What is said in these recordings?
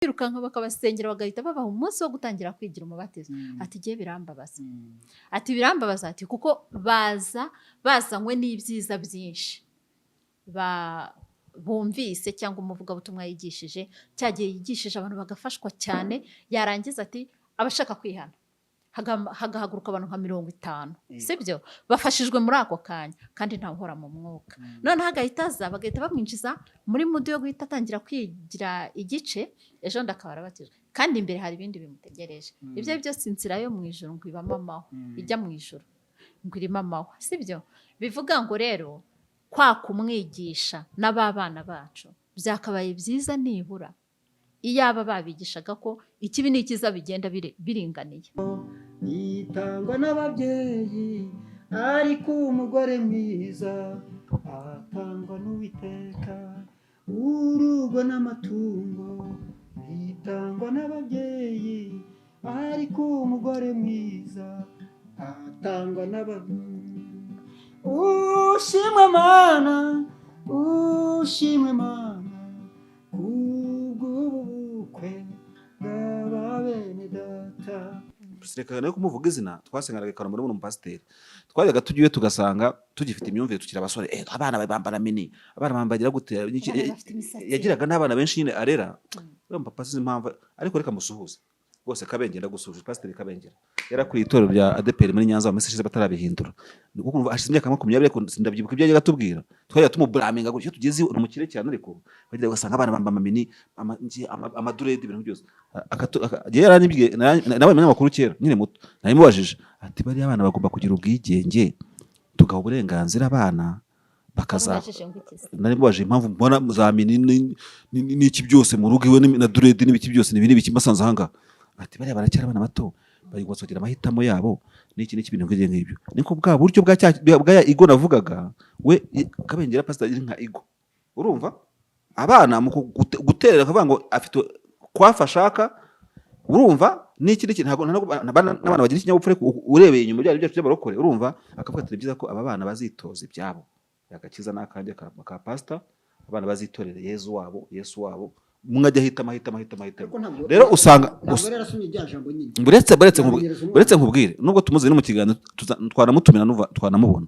Birukanka bakabasengera, bagahita babaha umunsi wo gutangira kwigira umubatizo. Ati: "Igihe birambabaza." Ati: "Birambabaza." Ati: "Kuko baza bazanywe n'ibyiza byinshi bumvise cyangwa umuvugabutumwa yigishije cya gihe yigishije abantu, bagafashwa cyane." Yarangiza ati abashaka kwihana hagahaguruka abantu nka 50, sibyo, bafashijwe muri ako kanya, kandi ntawe uhora mu mwuka. Noneho agahita aza, bagahita bamwinjiza muri mood yo guhita atangira kwigira igice, ejo ndakaba arabatijwe, kandi imbere hari ibindi bimutegereje. Ibyo ari byose, inzira yo mu ijoro ngo ibamo amahwa, ijya mu ijoro ngo irimo amahwa, sibyo? Bivuga ngo rero kwa kumwigisha n'ababana bacu byakabaye byiza nibura iyaba babigishaga ko ikibi n'ikiza bigenda biringaniye. Yitangwa n'ababyeyi, ariko umugore mwiza atangwa n'Uwiteka. Urugo n'amatungo bitangwa n'ababyeyi, ariko umugore mwiza atangwa n'ababyeyi. Ushimwe Mana, ushimwe Mana, kubw'ubu bukwe bw'aba bene data. Reka no kumuvuga izina. Twasenganaga i Kanombe n'umuntu mupasiteri, twajyaga tujyayo tugasanga tugifite imyumvire, tukiri abasore, abana bambara mini, abana bambagira gute? Abana bafite imisatsi. Yagiraga n'abana benshi nyine arera. Uriya papa sinzi impamvu, ariko reka musuhuze rwose. Kabengera, ndagusuhuje, Pasiteri Kabengera. Yarakuriye itorero rya ADEPR muri Nyanza mu minsi ishize batarabihindura. Ni ukuvuga ngo hashize imyaka 20, ariko ndabyibuka ibyo yajyaga atubwira. Twajyaga tumuburaminga gutyo. Iyo tugeze iwe, ni umukire cyane, ariko bajyaga ugasanga abana bambara amamini, amaduredi, ibintu byose. Njyewe yaranyibwiye, nabaye umunyamakuru kera nkiri muto, narimubajije ati: "Bariya abana bagomba kugira ubwigenge, tugaha uburenganzira abana bakaza." Wamubajije ngo iki se? Nari mubajije impamvu mbona za mini n'iki byose mu rugo iwe na dread n'ibiki byose n'ibi n'ibiki mbasanze ahangaha. Ati: "Bariya baracyari abana bato, bari kubagira amahitamo yabo n'iki n'iki, ibintu nk'ibyo ngibyo." Niko bwa buryo bwa ya ego navugaga. We Kabengera pastor ari nka ego, urumva abana mu guterera akavuga ngo afite kwafa ashaka, urumva n'iki n'iki, ntabwo n'abana bagira ikinyabupfura. Ariko urebeye inyuma byari byacu by'abarokore, urumva akavuga ati: "Ni byiza ko aba bana bazitoza ibyabo, agakiza n'akanjye ka pastor, abana bazitorere Yezu wabo, Yesu wabo." Umwe ajya ahitamo, ahitamo, ahitamo, ahitamo. Ariko ntabwo Rero usanga ntabwo yari yarasomye rya jambo nyine. Buretse Yamenyereza umwana. Buretse nkubwire, nubwo tumuzi no mu kiganiro, twanamutumira twanamubona.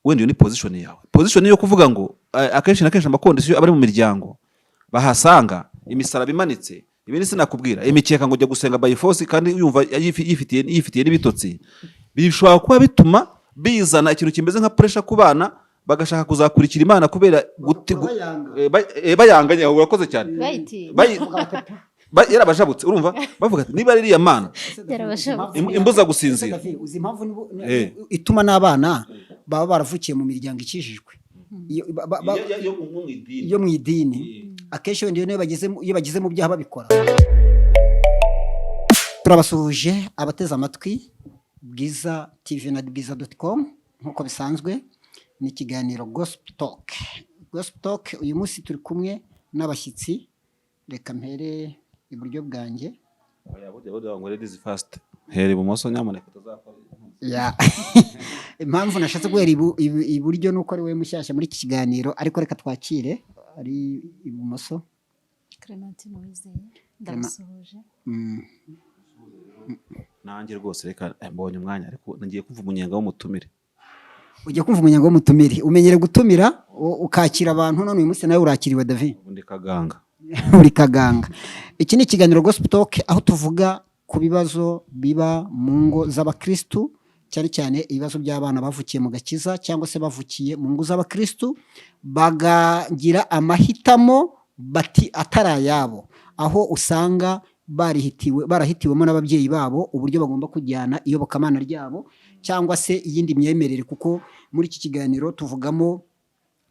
Wenda iyo ni position yawe, position yo kuvuga ngo akenshi na kenshi amaconditions aba ari mu miryango, bahasanga imisaraba imanitse, ibindi sinakubwira, imikeka ngo ujya gusenga by force, kandi yumva yifitiye n'ibitotsi, bishobora kuba bituma bizana ikintu kimeze nka pressure ku bana, bagashaka kuzakurikira Imana kubera Bagakura bayanga. Bayanganye, urakoze cyane. Bayitinya. Yarabajabutse, urumva bavuga ati: "Niba ari iriya Mana Yarabashabutse. imbuza gusinzira." David, uzi impamvu ituma n'abana baba baravukiye mu miryango ikijijwe, Iyo iyo mu idini, akenshi wenda iyo bageze mu byaha babikora. Turabasuhuje abateze amatwi Bwiza TV na bwiza.com. Nk'uko bisanzwe ni ikiganiro Gospel Talk. Gospel Talk uyu munsi turi kumwe n'abashyitsi. Reka mpere iburyo bwanjye. Oya, burya ngo ladies first. Hera ibumoso nyamuneka, utazakora. Ya. Impamvu nashatse guhera iburyo ni uko ari we mushyashya muri iki kiganiro, ariko reka twakire ari ibumoso. Clementine Uwizeye, ndamusuhuje. Nanjye rwose reka, mbonye umwanya, ariko ngiye kumva umunyenga w'umutumire. Ujya kumva umunyenga w'umutumire. Umenyere gutumira, ukakira abantu, none uyu munsi nawe urakiriwe, David. Ubundi kaganga. Uri kaganga. Iki ni ikiganiro Gospel Talk, aho tuvuga ku bibazo biba mu ngo z'abakristu, cyane cyane ibibazo by'abana bavukiye mu gakiza cyangwa se bavukiye mu ngo z'abakristu, bakagira amahitamo bati atari ayabo, aho usanga barihitiwe, barahitiwemo n'ababyeyi babo uburyo bagomba kujyana iyobokamana ryabo cyangwa se iyindi myemerere, kuko muri iki kiganiro tuvugamo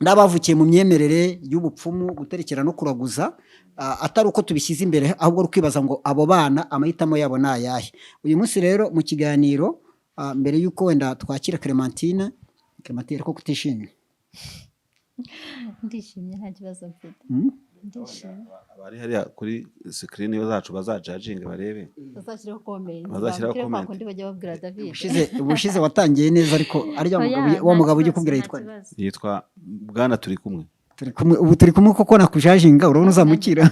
n'abavukiye mu myemerere y'ubupfumu, guterekera no kuraguza, atari uko tubishyize imbere, ahubwo ari ukwibaza ngo abo bana amahitamo yabo ni ayahe. Uyu munsi rero mu kiganiro, mbere y'uko wenda twakira Clementine. Clementine, ko kutishimye? Ndishimye, nta kibazo mfite. Ndishimye. Abari hariya kuri screen zacu bazajajinge barebe. Bazashyiraho comment. Bazashyiraho Bambwire kwa comment. kundi bajya babwira David. Ubushize watangiye neza, ariko arya Oya, wa nta mugabo ujya kibazo, ukubwira nta yitwa nde? kibazo. Yitwa Bwana Turi Kumwe. Turi kumwe, ubu turi kumwe kuko nakujajinga, urabona uzamukira.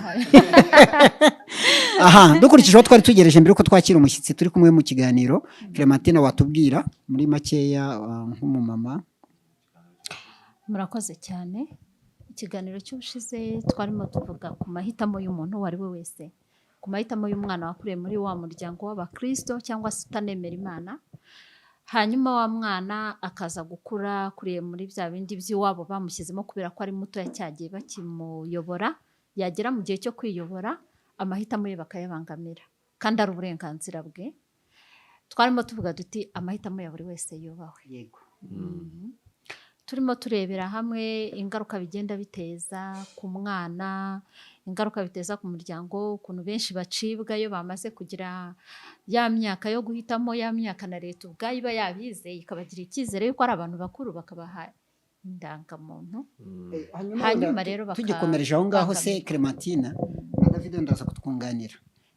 Aha dukurikije aho twari tugereje mbere yuko twakira umushyitsi turi kumwe mu kiganiro, Clementine, watubwira muri makeya, nk'umumama? Murakoze cyane. Ikiganiro cy'ubushize twarimo tuvuga ku mahitamo y'umuntu uwo ari we wese, ku mahitamo y'umwana wakuriye muri wa muryango w'abakristo cyangwa se utanemera Imana, hanyuma wa mwana akaza gukura akuriye muri bya bindi by'iwabo bamushyizemo kubera ko ari muto, cyagiye bakimuyobora, yagera mu gihe cyo kwiyobora amahitamo ye bakayabangamira kandi ari uburenganzira bwe. Twarimo tuvuga duti amahitamo ya buri wese yubahwe. Turimo turebera hamwe ingaruka bigenda biteza ku mwana, ingaruka biteza ku muryango, ukuntu benshi bacibwa iyo bamaze kugira ya myaka yo guhitamo, ya myaka na leta ubwayo iba yabizeye ikabagira icyizere yuko ari abantu bakuru, bakabaha indangamuntu. Hanyuma rero Tugikomereje aho ngaho se, bangamira. Clementine na David ndaza kutwunganira,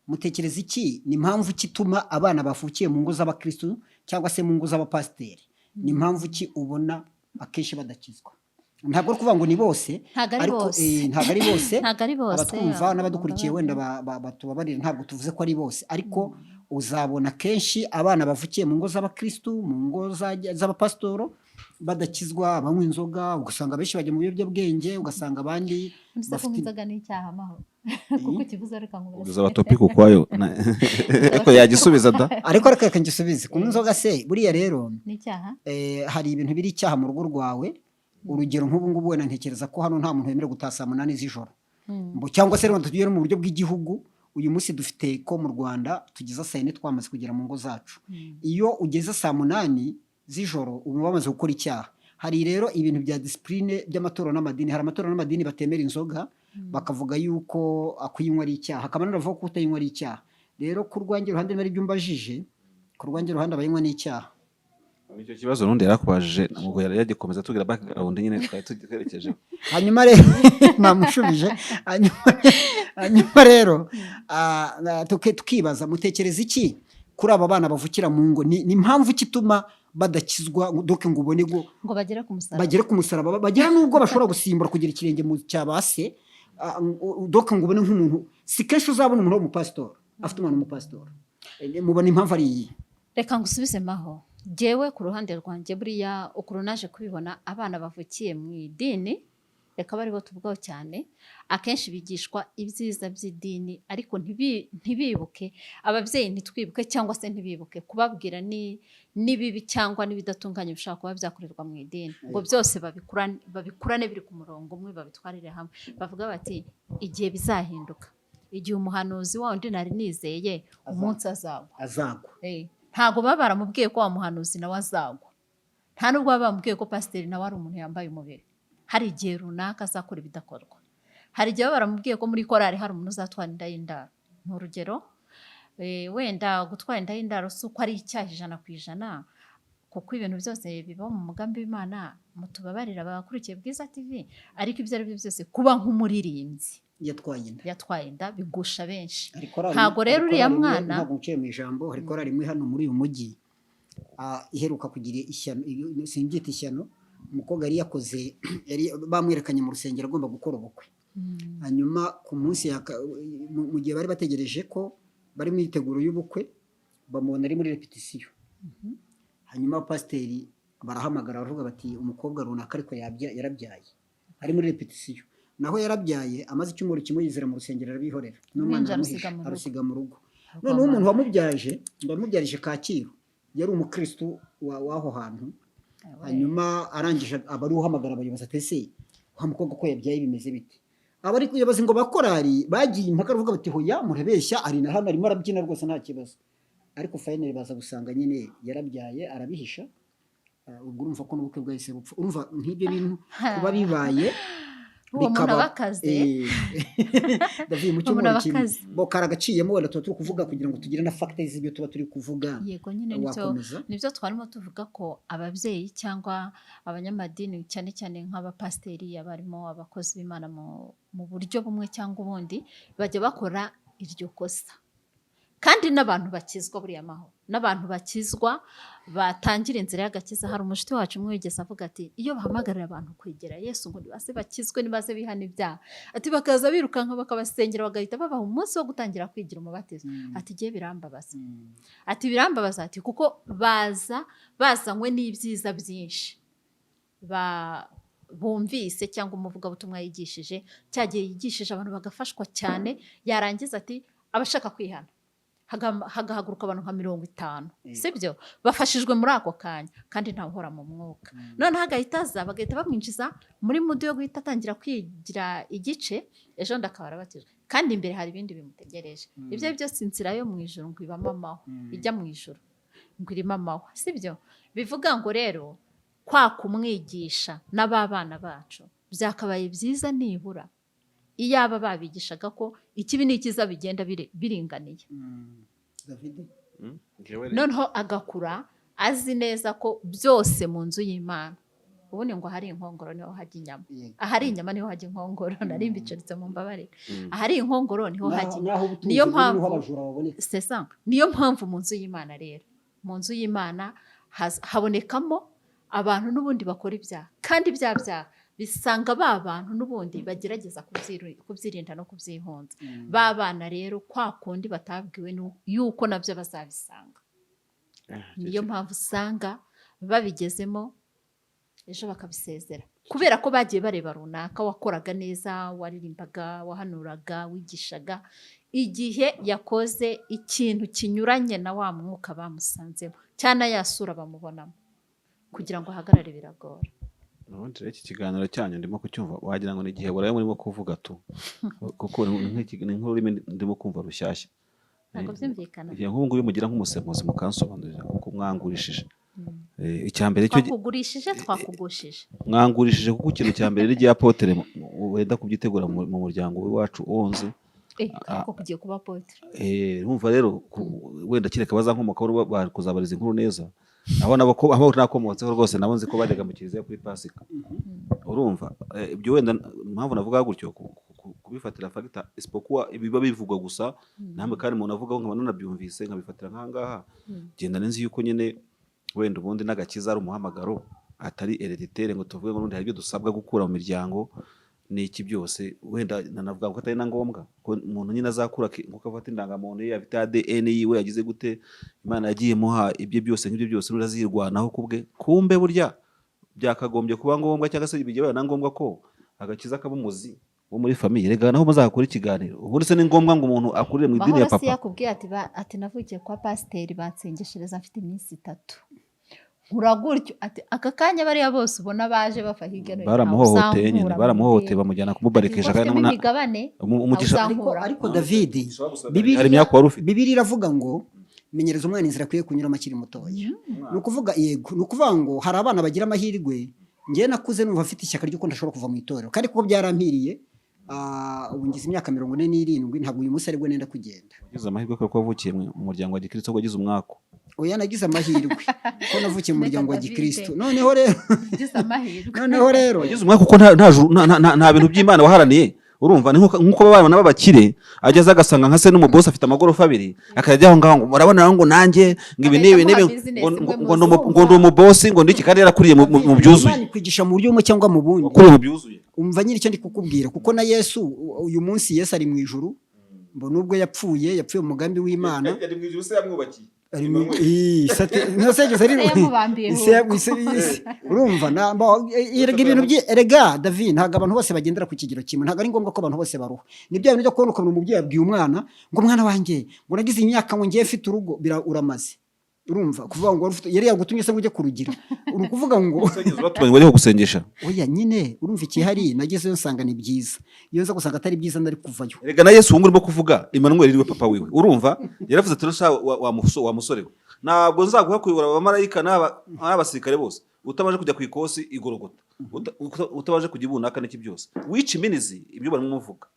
mutekereza iki? Ni impamvu ki ituma abana bavukiye mu ngo z'abakristu cyangwa se mu ngo z'abapasiteri, ni impamvu ki ubona akenshi badakizwa? Ntabwo ari ukuvuga ngo ni bose, Ntabwo ari ariko bose. Ntabwo ari bose. Ntabwo ari bose. Abatwumva n'abadukurikiye wenda batubabarire, ntabwo tuvuze ko ari bose, ariko uzabona kenshi abana bavukiye mu ngo z'abakristu, mu ngo z'abapasitoro badakizwa, banywa inzoga, ugasanga benshi bajya mu biyobyabwenge, ugasanga abandi Undi se bafite kunywa inzoga ni icyaha amahoro? Kuko ukivuze reka nkubaze. Ugeza topic ukwayo, ariko yagisubiza da. Ariko reka ngisubize. Kunywa inzoga se buriya rero, Ni icyaha? Hari ibintu biri icyaha mu rugo rwawe. Urugero nk'ubu ngubu wenda ntekereza ko hano nta muntu wemerewe gutaha saa 8 z'ijoro. Cyangwa se reka tugere mu buryo bw'igihugu, uyu munsi dufite ko mu Rwanda tugeza saa 4 twamaze kugera mu ngo zacu. Iyo ugeze saa 8 z'ijoro uba wamaze gukora icyaha. Hari rero ibintu bya discipline by'amatorero n'amadini. Hari amatorero n'amadini batemera inzoga, bakavuga yuko kuyinywa ari icyaha, hakaba n'abavuga ko kutayinywa ari icyaha. Rero ku rwanjye ruhande, niba ari ibyo umbajije, ku rwanjye ruhande abayinywa ni icyaha. Nicyo kibazo n'undi yarakubajije, ubwo yari yagikomeza atubwira background nyine twari tugerekeje. Hanyuma rero namushubije. Hanyuma rero tukibaza, mutekereza iki kuri aba bana bavukira mu ngo? Ni impamvu ki ituma badakizwa, doke ngo ubone ngo ngo bagere ku musaraba? Bagere ku musaraba, bagera n'ubwo bashobora gusimbura kugira ikirenge mu cya ba se, doke ngo ubone nk'umuntu, si kenshi uzabona umuntu w'umupasitori afite umwana w'umupasitori. Mubona impamvu ari iyi? Reka ngusubize maho. Jyewe ku ruhande rwanjye, buriya ukuntu naje kubibona, abana bavukiye mu idini, reka baribo tuvugaho cyane, akenshi bigishwa ibyiza by'idini, ariko ntibibuke, ababyeyi ntitwibuke cyangwa se ntibibuke kubabwira n'ibibi cyangwa n'ibidatunganye bishobora kuba byakorerwa mu idini, ngo byose babikurane biri ku murongo umwe, babitwarire hamwe. Bavuga bati igihe bizahinduka, igihe umuhanuzi wa wundi nari nizeye umunsi azagwa. Azagwa. Ntabwo baba baramubwiye ko wa muhanuzi nawe azagwa, nta nubwo baba bamubwiye ko pasiteri nawe ari umuntu yambaye umubiri, hari igihe runaka azakora ibidakorwa. Hari igihe baba baramubwiye ko muri korari hari umuntu uzatwara inda y'indaro. Ni urugero, wenda gutwara inda y'indaro si uko ari icyaha 100%, kuko ibintu byose biba mu mugambi w'Imana, mutubabarira abakurikiye Bwiza TV, ariko ibyo ari byo byose kuba nk'umuririmbyi yatwaye inda, yatwaye inda bigusha benshi. Hari korali Ntabwo rero hari uriya korali imwe, mwana ntabwo nciye mu ijambo, hari korali imwe hano muri uyu mujyi, iheruka kugira ishyano, simbyita ishyano. Umukobwa yari yakoze, yari bamwerekanye mu rusengero agomba gukora ubukwe. Hanyuma ku munsi mu gihe bari bategereje ko bari mu myiteguro y'ubukwe, bamubona ari muri répétition. Hanyuma abapasiteri barahamagara, baravuga bati umukobwa runaka ariko yarabyaye ari muri répétition. Naho yarabyaye amaze icyumweru kimwe, yizera mu rusengero, arabihorera n'umwana Uruhinja aramuhisha, arusiga mu rugo. Arusiga mu rugo. Noneho umuntu wamubyaje, ngo yamubyarije Kacyiru, yari umukristu w'aho hantu. Hanyuma arangije aba ari uhamagara abayobozi ati ese wa mukobwa ko yabyaye bimeze bite? Abari kuyobozi ngo bakorari bagiye impaka, baravuga bati hoya murabeshya, ari na hano arimo arabyina rwose nta kibazo. Ariko finally baza gusanga nyine yarabyaye arabihisha. Ubwo urumva ko n'ubukwe bwahise bupfa. Urumva nk'ibyo bintu kuba bibaye Uwo muntu bikaba aba akaze. David, mu Uwo muntu cyumweru aba kimwe akaze. bo karagaciyemo. Wenda tuba turi kuvuga kugira ngo tugire na facts z'ibyo tuba turi kuvuga. Yego nyine nicyo. Wakomeza. Nibyo twarimo tuvuga ko ababyeyi cyangwa abanyamadini, cyane cyane nk'abapasiteri, abarimo abakozi b'Imana mu buryo bumwe cyangwa ubundi, bajya bakora iryo kosa. Kandi n'abantu bakizwa, buriya maho n'abantu bakizwa batangira inzira y'agakiza. Hari umushuti wacu umwe wigeze avuga ati iyo bahamagarira abantu kwegera Yesu ngo nibaze bakizwe, nibaze bihana ibyaha, ati bakaza birukanka bakabasengera, bagahita babaha umunsi wo gutangira kwigira umubatizo. Ati igihe birambabaza, ati birambabaza, ati kuko baza bazanywe n'ibyiza byinshi bumvise cyangwa umuvugabutumwa yigishije, cya gihe yigishije abantu bagafashwa cyane, yarangiza ati abashaka kwihana, hagahaguruka abantu nka 50, sibyo, bafashijwe muri ako kanya, kandi ntawe uhora mu mwuka. Noneho agahita aza, bagahita bamwinjiza muri mood yo guhita atangira kwigira igice, ejo ndakaba arabatijwe, kandi imbere hari ibindi bimutegereje. Ibyo ari byose, inzira yo mu ijuru ngo ibamo amahwa, ijya mu ijuru ngo irimo amahwa, sibyo? Bivuga ngo rero kwa kumwigisha n'ababana bacu byakabaye byiza nibura iyaba babigishaga ko ikibi n'ikiza bigenda biringaniye. David? Noneho agakura azi neza ko byose mu nzu y'Imana, ubundi ngo ahari inkongoro niho hajya inyama. Ahari inyama niho hajya inkongoro. Nari mbicuritse, mu mbabare. Ahari inkongoro niho hajya inyama. Naho ubutunzi Niyo buri, mpamvu niho abajura baboneka. C'est ça. Niyo mpamvu mu nzu y'Imana rero, mu nzu y'Imana habonekamo abantu n'ubundi bakora ibyaha, kandi bya byaha bisanga ba bantu n'ubundi bagerageza kubyirinda no kubyihunza. Ba bana rero, kwa kundi batabwiwe yuko nabyo bazabisanga, niyo mpamvu usanga babigezemo ejo bakabisezera, kubera ko bagiye bareba runaka wakoraga neza, waririmbaga, wahanuraga, wigishaga, igihe yakoze ikintu kinyuranye na wa mwuka bamusanzemo cyangwa ya sura bamubonamo, kugira ngo ahagarare biragora. Ubundi rero iki kiganiro cyanyu ndimo kucyumva wagira ngo ni igihe burayo murimo kuvuga tu, kuko ni nk'ururimi ndimo kumva rushyashya. Ntabwo byumvikana. Igihe nk'ubu ngubu mugira nk'umusemuzi mukansobanurira, kuko mwangurishije. Icya mbere cyo Twakugurishije, twakugushije. Mwangurishije, kuko ikintu cya mbere n'igihe apôtre wenda kubyitegura mu muryango w'iwacu wonze. Ariko kugiye kuba apôtre. Urumva rero wenda kereka bazankomokaho bari kuzabariza inkuru neza, abo nabo ko aho nakomotseho rwose nabo nzi ko bajyaga mu kiliziya kuri Pasika. Urumva, ibyo wenda impamvu navuga gutyo kubifatira fagita isipokuwa ibiba bivugwa gusa namwe, kandi umuntu avugaho nkaba nanabyumvise nkabifatira nk'ahangaha, genda nzi yuko nyine wenda ubundi n'agakiza ari umuhamagaro, atari héréditaire, ngo tuvuge ngo n'ubundi hari ibyo dusabwa gukura mu miryango n'iki byose. Wenda nanavuga ko atari na ngombwa ko umuntu nyine azakura nkuko afata indangamuntu ye, afite ADN yiwe, yagize gute, Imana yagiye imuha ibye byose, nk'ibyo byose n'undi azirwanaho ku bwe. Kumbe burya byakagombye kuba ngombwa, cyangwa se bijya na ngombwa ko agakiza kaba umuzi wo muri famille. Rega naho muzakora ikiganiro. Ubundi se ni ngombwa ngo umuntu akurire mu idini ya Mahoro si papa? yakubwiye ati ati navukiye kwa pasiteri, bansengeshereza mfite iminsi 3, nkura gutyo, ati aka kanya bariya bose ubona baje bava hirya no hino Baramuhohoteye nyine. uzankura mu Baramuhohoteye, idini. bamujyana kumubarikisha. Ati, Kandi ufitemo imigabane. Umugisha. Ariko Uzankura. ariko David, Hari Bibiliya imyaka wari ufite. Bibiliya iravuga ngo menyereza umwana inzira akwiye kunyuramo akiri mutoya. Ni ukuvuga, yego, ni ukuvuga ngo hari abana bagira amahirwe. Njyewe nakuze numva mfite ishyaka ry'uko ndashobora kuva mu itorero, kandi kuko byarampiriye. Ubu ngize imyaka 47, ntabwo uyu munsi aribwo nenda kugenda. Wagize amahirwe kuko wavukiye mu muryango wa gikristo, wagize umwaku. Oya, nagize amahirwe ko navukiye mu muryango wa David. gikristo. Noneho rero Ugize amahirwe. Noneho rero Wagize umwaku kuko nta bintu by'Imana waharaniye. Urumva, ni nk'uko abana b'abakire ageze agasanga nka se n'umubosi afite amagorofa abiri, akajya ajya aho ngaho ngo murabona ngo nanjye ngo ibi n'ibi n'ibi, Agahita amuha ngo business imwe ngo muzi. ngo ndi umubosi, ngo ndiki, kandi yarakuriye mu byuzuye. Imana ikwigisha mu buryo bumwe cyangwa mu bundi. Wakuriye mu byuzuye. Umva nyine icyo ndi kukubwira, kuko na Yesu uyu munsi, Yesu ari mu ijuru, ngo nubwo yapfuye, yapfuye mu mugambi w'Imana. Ari mu ijuru se yamwubakiye? Ari mu Ii, ntase ari Se yamubambiye. Ise urumva erega ibintu erega David, ntabwo abantu bose bagendera ku kigero kimwe. Ntabwo ari ngombwa ko abantu bose baruha. Ni bya bintu byo kubona ukuntu umubyeyi abwiye umwana ngo mwana wanjye, ngo nagize imyaka ngo ngiye mfite urugo, uramaze. Urumva, kuvuga ngo wari yari yagutumye se ngo ujye kurugira, uri ukuvuga ngo Batumanye ngo ajye kugusengesha. Oya nyine, urumva, ikihari nagezeyo nsanga ni byiza. Iyo nza gusanga atari byiza nari kuvayo. Erega na Yesu ubu urimo kuvuga Emmanuel niwe papa wiwe. Urumva, yaravuze ati "Rusha wa musore we, ntabwo nzaguha kuyobora abamarayika n'abasirikare bose utabanje kujya ku ikosi igorogota, utabanje kujya ibunaka n'iki byose." Wica iminizi ibyo barimo muvuga.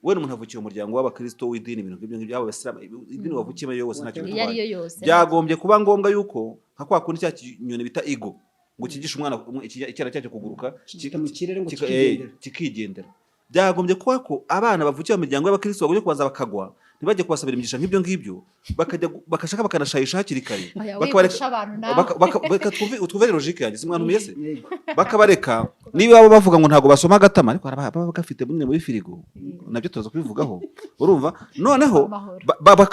We n'umuntu avukiye mu muryango w'abakristo w'idini, ibintu nk'ibyo ngibyo, yaba abasilamu, idini wavukiyemo yose ntacyo Iyo ari bitwaye. yo yose. Byagombye kuba ngombwa yuko nka kwa kundi cya kinyoni bita eagle ngo cyigishe umwana icyana cyacyo kuguruka, Kikita mu kirere ngo kikigendera. kikigendera. Kikigendera. Byagombye kuba ko abana bavukiye mu miryango y'abakristo bagombye kubanza bakagwa. Ntibajye kubasabira imigisha nk'ibyo ngibyo, bakajya bakashaka bakanashayisha hakiri kare. Oya, Bakabareka- wigusha abantu nawe. Reka twumve logique yanjye, si mwantumiye se? Yego. Bakabareka, niba baba bavuga ngo ntabwo basoma agatama, ariko hari ababa gafite bunini muri firigo, nabyo tuza kubivugaho, urumva? Noneho Amahoro.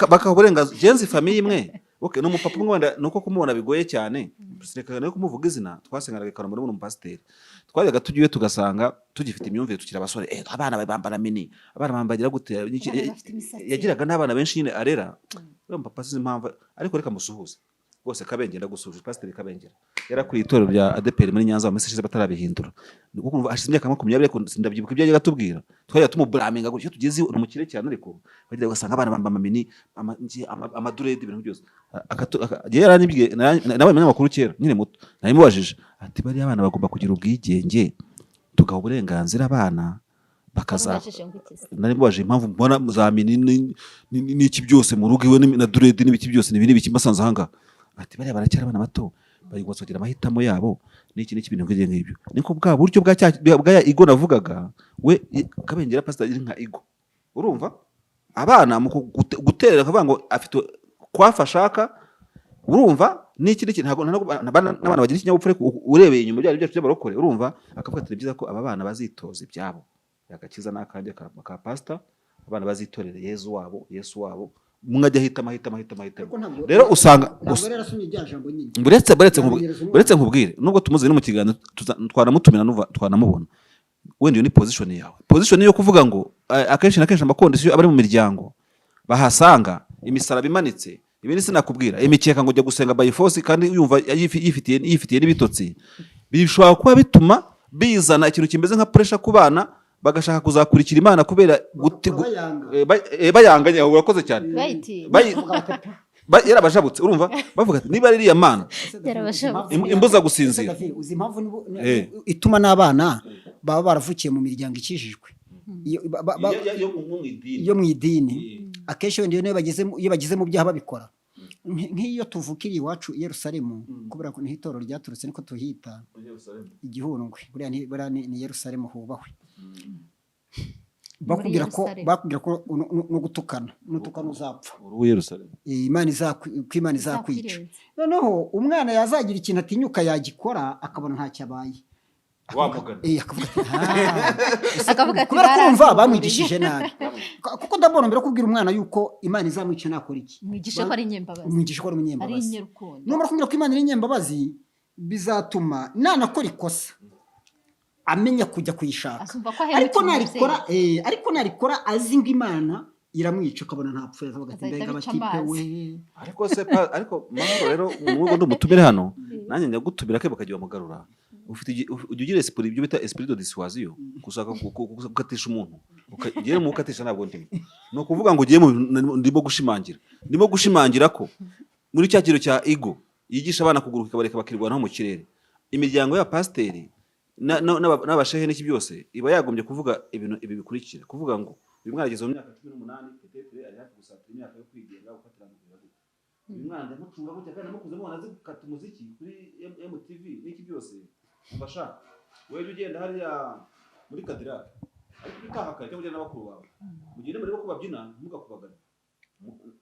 bakaha uburenganzira genzi famille imwe. Okay, ni umupapa umwe, wenda nuko kumubona bigoye cyane, reka no kumuvuga izina. Twasenganaga i Kanombe n'umuntu umupasiteri, twajyaga tujyayo tugasanga tugifite imyumvire, tukiri abasore, abana bambara mini, abana bambagira gute? Abana bafite imisatsi. Yagiraga n'abana benshi nyine arera. Uriya mupapa sinzi impamvu, ariko reka musuhuze rwose. Kabengera, gusuhuje Pasiteri Kabengera, yarakuriye itorero rya ADEPR muri Nyanza mu minsi ishize batarabihindura. Ni ukuvuga ngo hashize imyaka 20, ariko sindabyibuka ibyo yajyaga atubwira. Twajyaga tumuburaminga gutyo, iyo tugeze iwe, ni umukire cyane, ariko bajyaga ugasanga abana bamba amamini, amaduredi, ibintu byose. Njyewe yaranyibwiye, nabaye umunyamakuru kera nkiri muto, narimubajije ati: "Bariya abana bagomba kugira ubwigenge, tugaha uburenganzira abana bakaza." Wamubajije ngo iki se? Narimubajije impamvu mbona za mini n'iki byose mu rugo iwe, na dread n'ibiki byose, ni n'ibiki mbasanze ahangaha. Ati: "Bariya baracyari abana bato, bari kugira amahitamo yabo n'iki n'iki, ibintu nk'ibyo ngibyo." Niko bwa buryo bwa ya ego navugaga, we Kabengera pastor ari nka ego, urumva? Abana mu guterera akavuga ngo afite kwafa ashaka, urumva? N'iki n'iki, ntabwo n'abana bagira ikinyabupfura, ariko urebeye inyuma byari byacu by'abarokore, urumva? Akavuga ati: "Ni byiza ko aba bana bazitoza ibyabo, agakiza n'akanjye ka pastor, abana bazitorere Yezu wabo, Yesu wabo, umwe ajya ahitamo, ahitamo, ahitamo, ahitamo." Ariko ntabwo Rero usanga ntabwo yari yarasomye rya jambo nyine. Buretse Yamenyereza umwana. Buretse nkubwire, nubwo tumuzi no mu kiganiro, twanamutumira, twanamubona. Wenda iyo ni position yawe, position yo kuvuga ngo akenshi na kenshi ama conditions aba ari mu miryango, bahasanga imisaraba imanitse, ibindi sinakubwira, imikeka, ngo ujya gusenga by force, kandi yumva yifitiye n'ibitotsi, bishobora kuba bituma bizana ikintu kimeze nka pressure ku bana, bagashaka kuzakurikira Imana kubera Bagakura bayanga. Bayanganye, urakoze cyane. Bayitinya. Yarabajabutse, urumva? Bavuga ati: "Niba ari iriya Mana Yarabashabutse. Imbuza gusinzira." Ese David, uzi impamvu ituma n'abana baba baravukiye mu miryango ikijijwe? Iyo iyo mu idini, akenshi wenda iyo bageze mu byaha babikora. Nk'iyo tuvukiriye iwacu i Yerusalemu, kubera ko niho itorero ryaturutse, niko tuhita igihundwe, buriya ni Yerusalemu hubahwe. Bakubwira ko Yerusalemu. Bakubwira ko no gutukana, nutukana uzapfa. Uri Yerusalemu. Ko Imana izakwica. Izakwirenza. Noneho umwana yazagira ikintu atinyuka yagikora, akabona ntacyo abaye. Wa mugani. Akavuga ati: "Ah." Akavuga ati, Kubera ko urumva "Barantuburiye." bamwigishije nabi, kuko ndabona mbere yo kubwira umwana yuko Imana izamwica nakora iki, Mwigishe ko ari inyembabazi. Umwigisha ko ari Ari umunyembabazi. inyerukundo. Numara kumubwira ko Imana ari inyembabazi, bizatuma nanakora ikosa amenya kujya kuyishaka. Azumva ko ahemukiye Ariko umubyeyi. narikora ariko narikora azi ngo Imana iramwica, akabona ntapfuye, akavuga ati: Azahita "Mbega abica abatipe amazi. we!" Ariko se ariko Mahoro, rero mu ndi umutumire hano, nanjye njya gutumira ke bakajya bamugarura. Ufite ujya ugira esprit, ibyo bita esprit de dissuasion, gushaka gukatisha umuntu. Ugiye mu gukatisha, ntabwo ndimo, ni ukuvuga ngo ugiye mu bintu ndimo gushimangira ko muri cya kintu cya ego yigisha abana kuguruka, ikabareka bakirwanaho mu kirere, imiryango y'abapasiteri n'abashehe n'iki byose iba yagombye kuvuga ibintu ibi bikurikira: kuvuga ngo uyu mwana ageze mu myaka 18, peut-être ari hafi gusatira imyaka yo kwigenga, gufatira mu gute, uyu mwana ndamucunga gutya, kandi namukuze mubona azi gukata umuziki kuri MTV n'iki byose. Umva sha, wowe jya ugenda hariya muri Cadillac, ariko utaha kare, cyangwa ugenda na bakuru bawe, mugende murebe ko babyina, ntimugakubagane.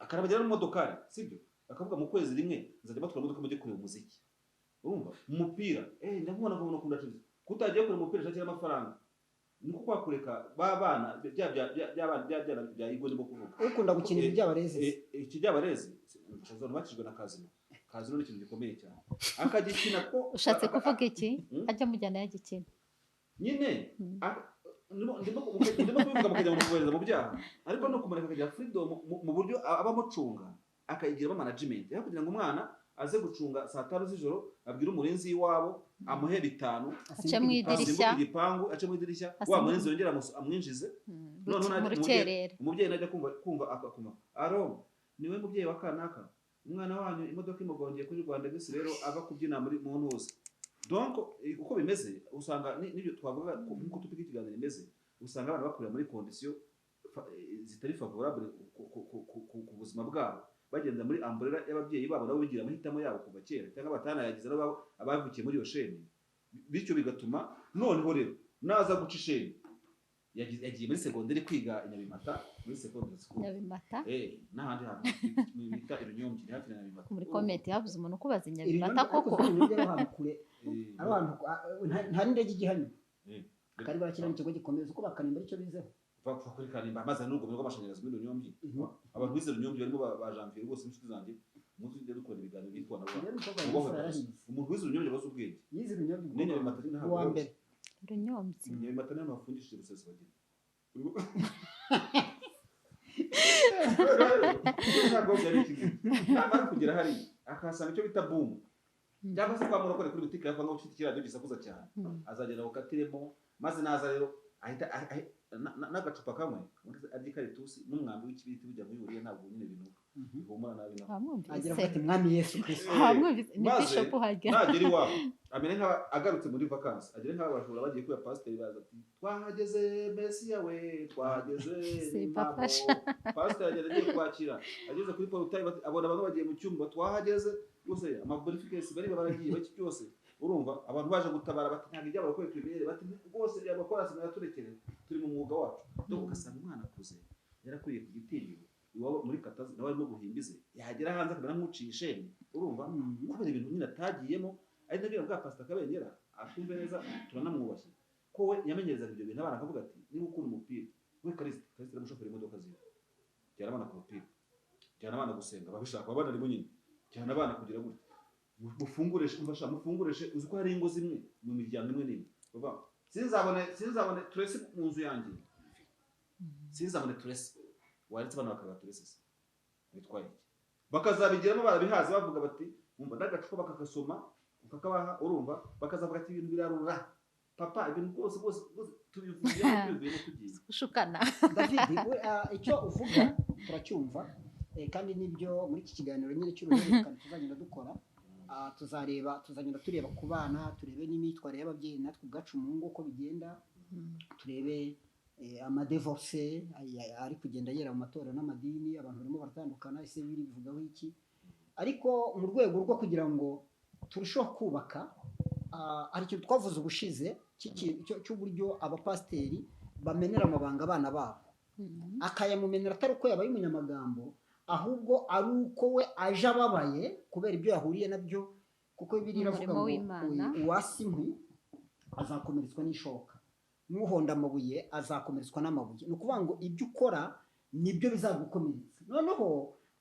Akanabagira no mu modokari, sibyo? Akavuga mu kwezi rimwe nzajya batwara imodoka mujye kureba umuziki, urumva? Mu mupira, ndamubona nkabona ukunda Chelsea, kutagiye kureba umupira shakira amafaranga, niko kwakureka ba bana bya bya bya bya bana bya bya bya ego ndimo kuvuga. Ukunda gukina ibi by'abarezi. Iki by'abarezi abantu bakijwe na kazino. Kazino ni ikintu gikomeye cyane, akagikina ko Ushatse kuvuga iki? Hmm? Ajya amujyana yagikina. Nyine ndimo kubivuga mukajya mu kubohereza mu byaha, ariko no kumureka akagira freedom mu buryo aba amucunga, akayigiramo management, aho kugira ngo umwana aze gucunga saa 5 z'ijoro, abwire umurinzi w'iwabo amuhe 5, Ace mu idirishya. Asimbuke igipangu, ace mu idirishya, wa murinzi yongere amwinjize. Noneho Mu rukerera. Umubyeyi najya kumva akumva: "Aro, niwe mubyeyi wa kanaka, umwana wanyu imodoka imugongeye kuri Rwanda bisi." Rero ava kubyina muri mu ntuza. Donc uko bimeze, usanga n'ibyo twavuga nk'uko tupika ikiganiro imeze, usanga abana bakurira muri condition zitari favorable ku buzima bwabo, bagenda muri umbrella y'ababyeyi babo, nabo bigira amahitamo yabo kuva kera, cyangwa batanayagize, nabo abavukiye muri iyo sheni. Bityo bigatuma noneho rero naza guca isheni. Yagiye muri segonderi kwiga i Nyabimata, muri secondary school. Nyabimata. N'ahandi hantu bita Irunyombyi, ni hafi na Nyabimata. Muri comment habuze umuntu ukubaza Ibinyobwa- Nyabimata ariko koko. si ibinyobwa ari ahantu kure, ari ahantu nta n'indege igihanyura. Kandi barakira mu kigo gikomeye, uko bakanimba aricyo bizeho. Va kuri Kanimba amazi n'urugomero rw'amashanyarazi muri Runyombyi. Abantu bize Runyombyi barimo ba Janvier rwose, n'inshuti zanjye, umunsi tujya dukora ibiganiro by'ikoranabuhanga. Rero umukobwa Mubahwe wa kabisa. yarahize. Umuntu wize Runyombyi abazi ubwenge. Yize ibinyobwa. Ni Nyabimata ntabwo uwa woroshye. mbere. Runyombyi. Nyabimata niho hafungishije Rusesabagina. Ntabwo byari ikigo namara kugera hariya akahasanga icyo bita bumu, cyangwa se kwa murokore kuri butike hafi aho ufite ikiradiyo gisakuza cyane, azagenda gukatiremo, maze naza rero ahita n'agacupa kamwe arya ikaritusi n'umwambi w'ikibiriti bujya muri buriya, ntabwo nyine binuka, bihumura nabi naho. Agira Wamwumvise? avuga ati: "Mwami Yesu Kirisito." Wamwumvise? Ni Maze bishop hajya. nagera iwabo amere nk'aba agarutse muri vakansi, agere nk'abajura bagiye kwiba pasiteri, baza ati: "Twahageze Mesiya we, twahageze." Si Ni impamo. papa. Pasiteri agenda agiye kwakira, ageze kuri portail abona bamwe bagiye mu cyumba, twahageze rwose, amabriefcase bariba baragiye baki byose. Urumva abantu baje gutabara bati: "Ntabwo ibyabo bakora tubimenyere." Bati: "Rwose abakora sinaturekere, turi mu mwuga wacu." Donc ugasanga umwana akuze yarakuriye ku gitinyiro iwabo muri katazi, nawe arimo guhimbize, yagera hanze akamera nk'uciye isheni, urumva, kubera ibintu nyine atagiyemo. Ari nabyo bwa Pastor Kabengera atumve neza, turanamwubashye ko we yamenyerezaga ibyo bintu abana, akavuga ati: "Niba ukunda umupira we, Karisita, Karisita ari umushoferi w'imodoka ziwe, jyana abana ku mupira, jyana abana gusenga babishaka, abana arimo nyine, jyana abana kugira gutya, mufungureshe, umfasha mufungureshe." Uzi ko hari ingo zimwe mu miryango imwe n'imwe bavuga: "Sinzabone, sinzabone turese mu nzu yanjye, sinzabone turese." Waretse abana bakareba turese se bitwaye iki? Bakazabigiramo barabihaze, bavuga bati umva n'agacupa bakagasoma ukakabaha, urumva, bakazavuga ati: "Ibintu birarura papa, ibintu rwose rwose rwose tubivuyemo, tubivuyemo tugiye." Gushukana. David we, icyo uvuga turacyumva, kandi nibyo. Muri iki kiganiro nyine cy'uruhererekane tuzagenda dukora, tuzareba, tuzagenda tureba ku bana, turebe n'imyitwarire y'ababyeyi, natwe ubwacu mu ngo uko bigenda, turebe amadivorce ari kugenda yera mu matorero n'amadini, abantu barimo baratandukana, ese biri bivugaho iki? Ariko mu rwego rwo kugira ngo turusheho kubaka, hari ikintu twavuze ubushize cy'uburyo abapasiteri bamenera amabanga abana babo, akayamumenera atari uko yabaye umunyamagambo, ahubwo ari uko we aje ababaye kubera ibyo yahuriye nabyo, kuko Bibiliya iravuga Umurimo ngo w'Imana. "Uwasa inkwi azakomeretswa n'ishoka, n'uhonda amabuye azakomeretswa n'amabuye." Ni ukuvuga ngo ibyo ukora nibyo bizagukomeretsa. Noneho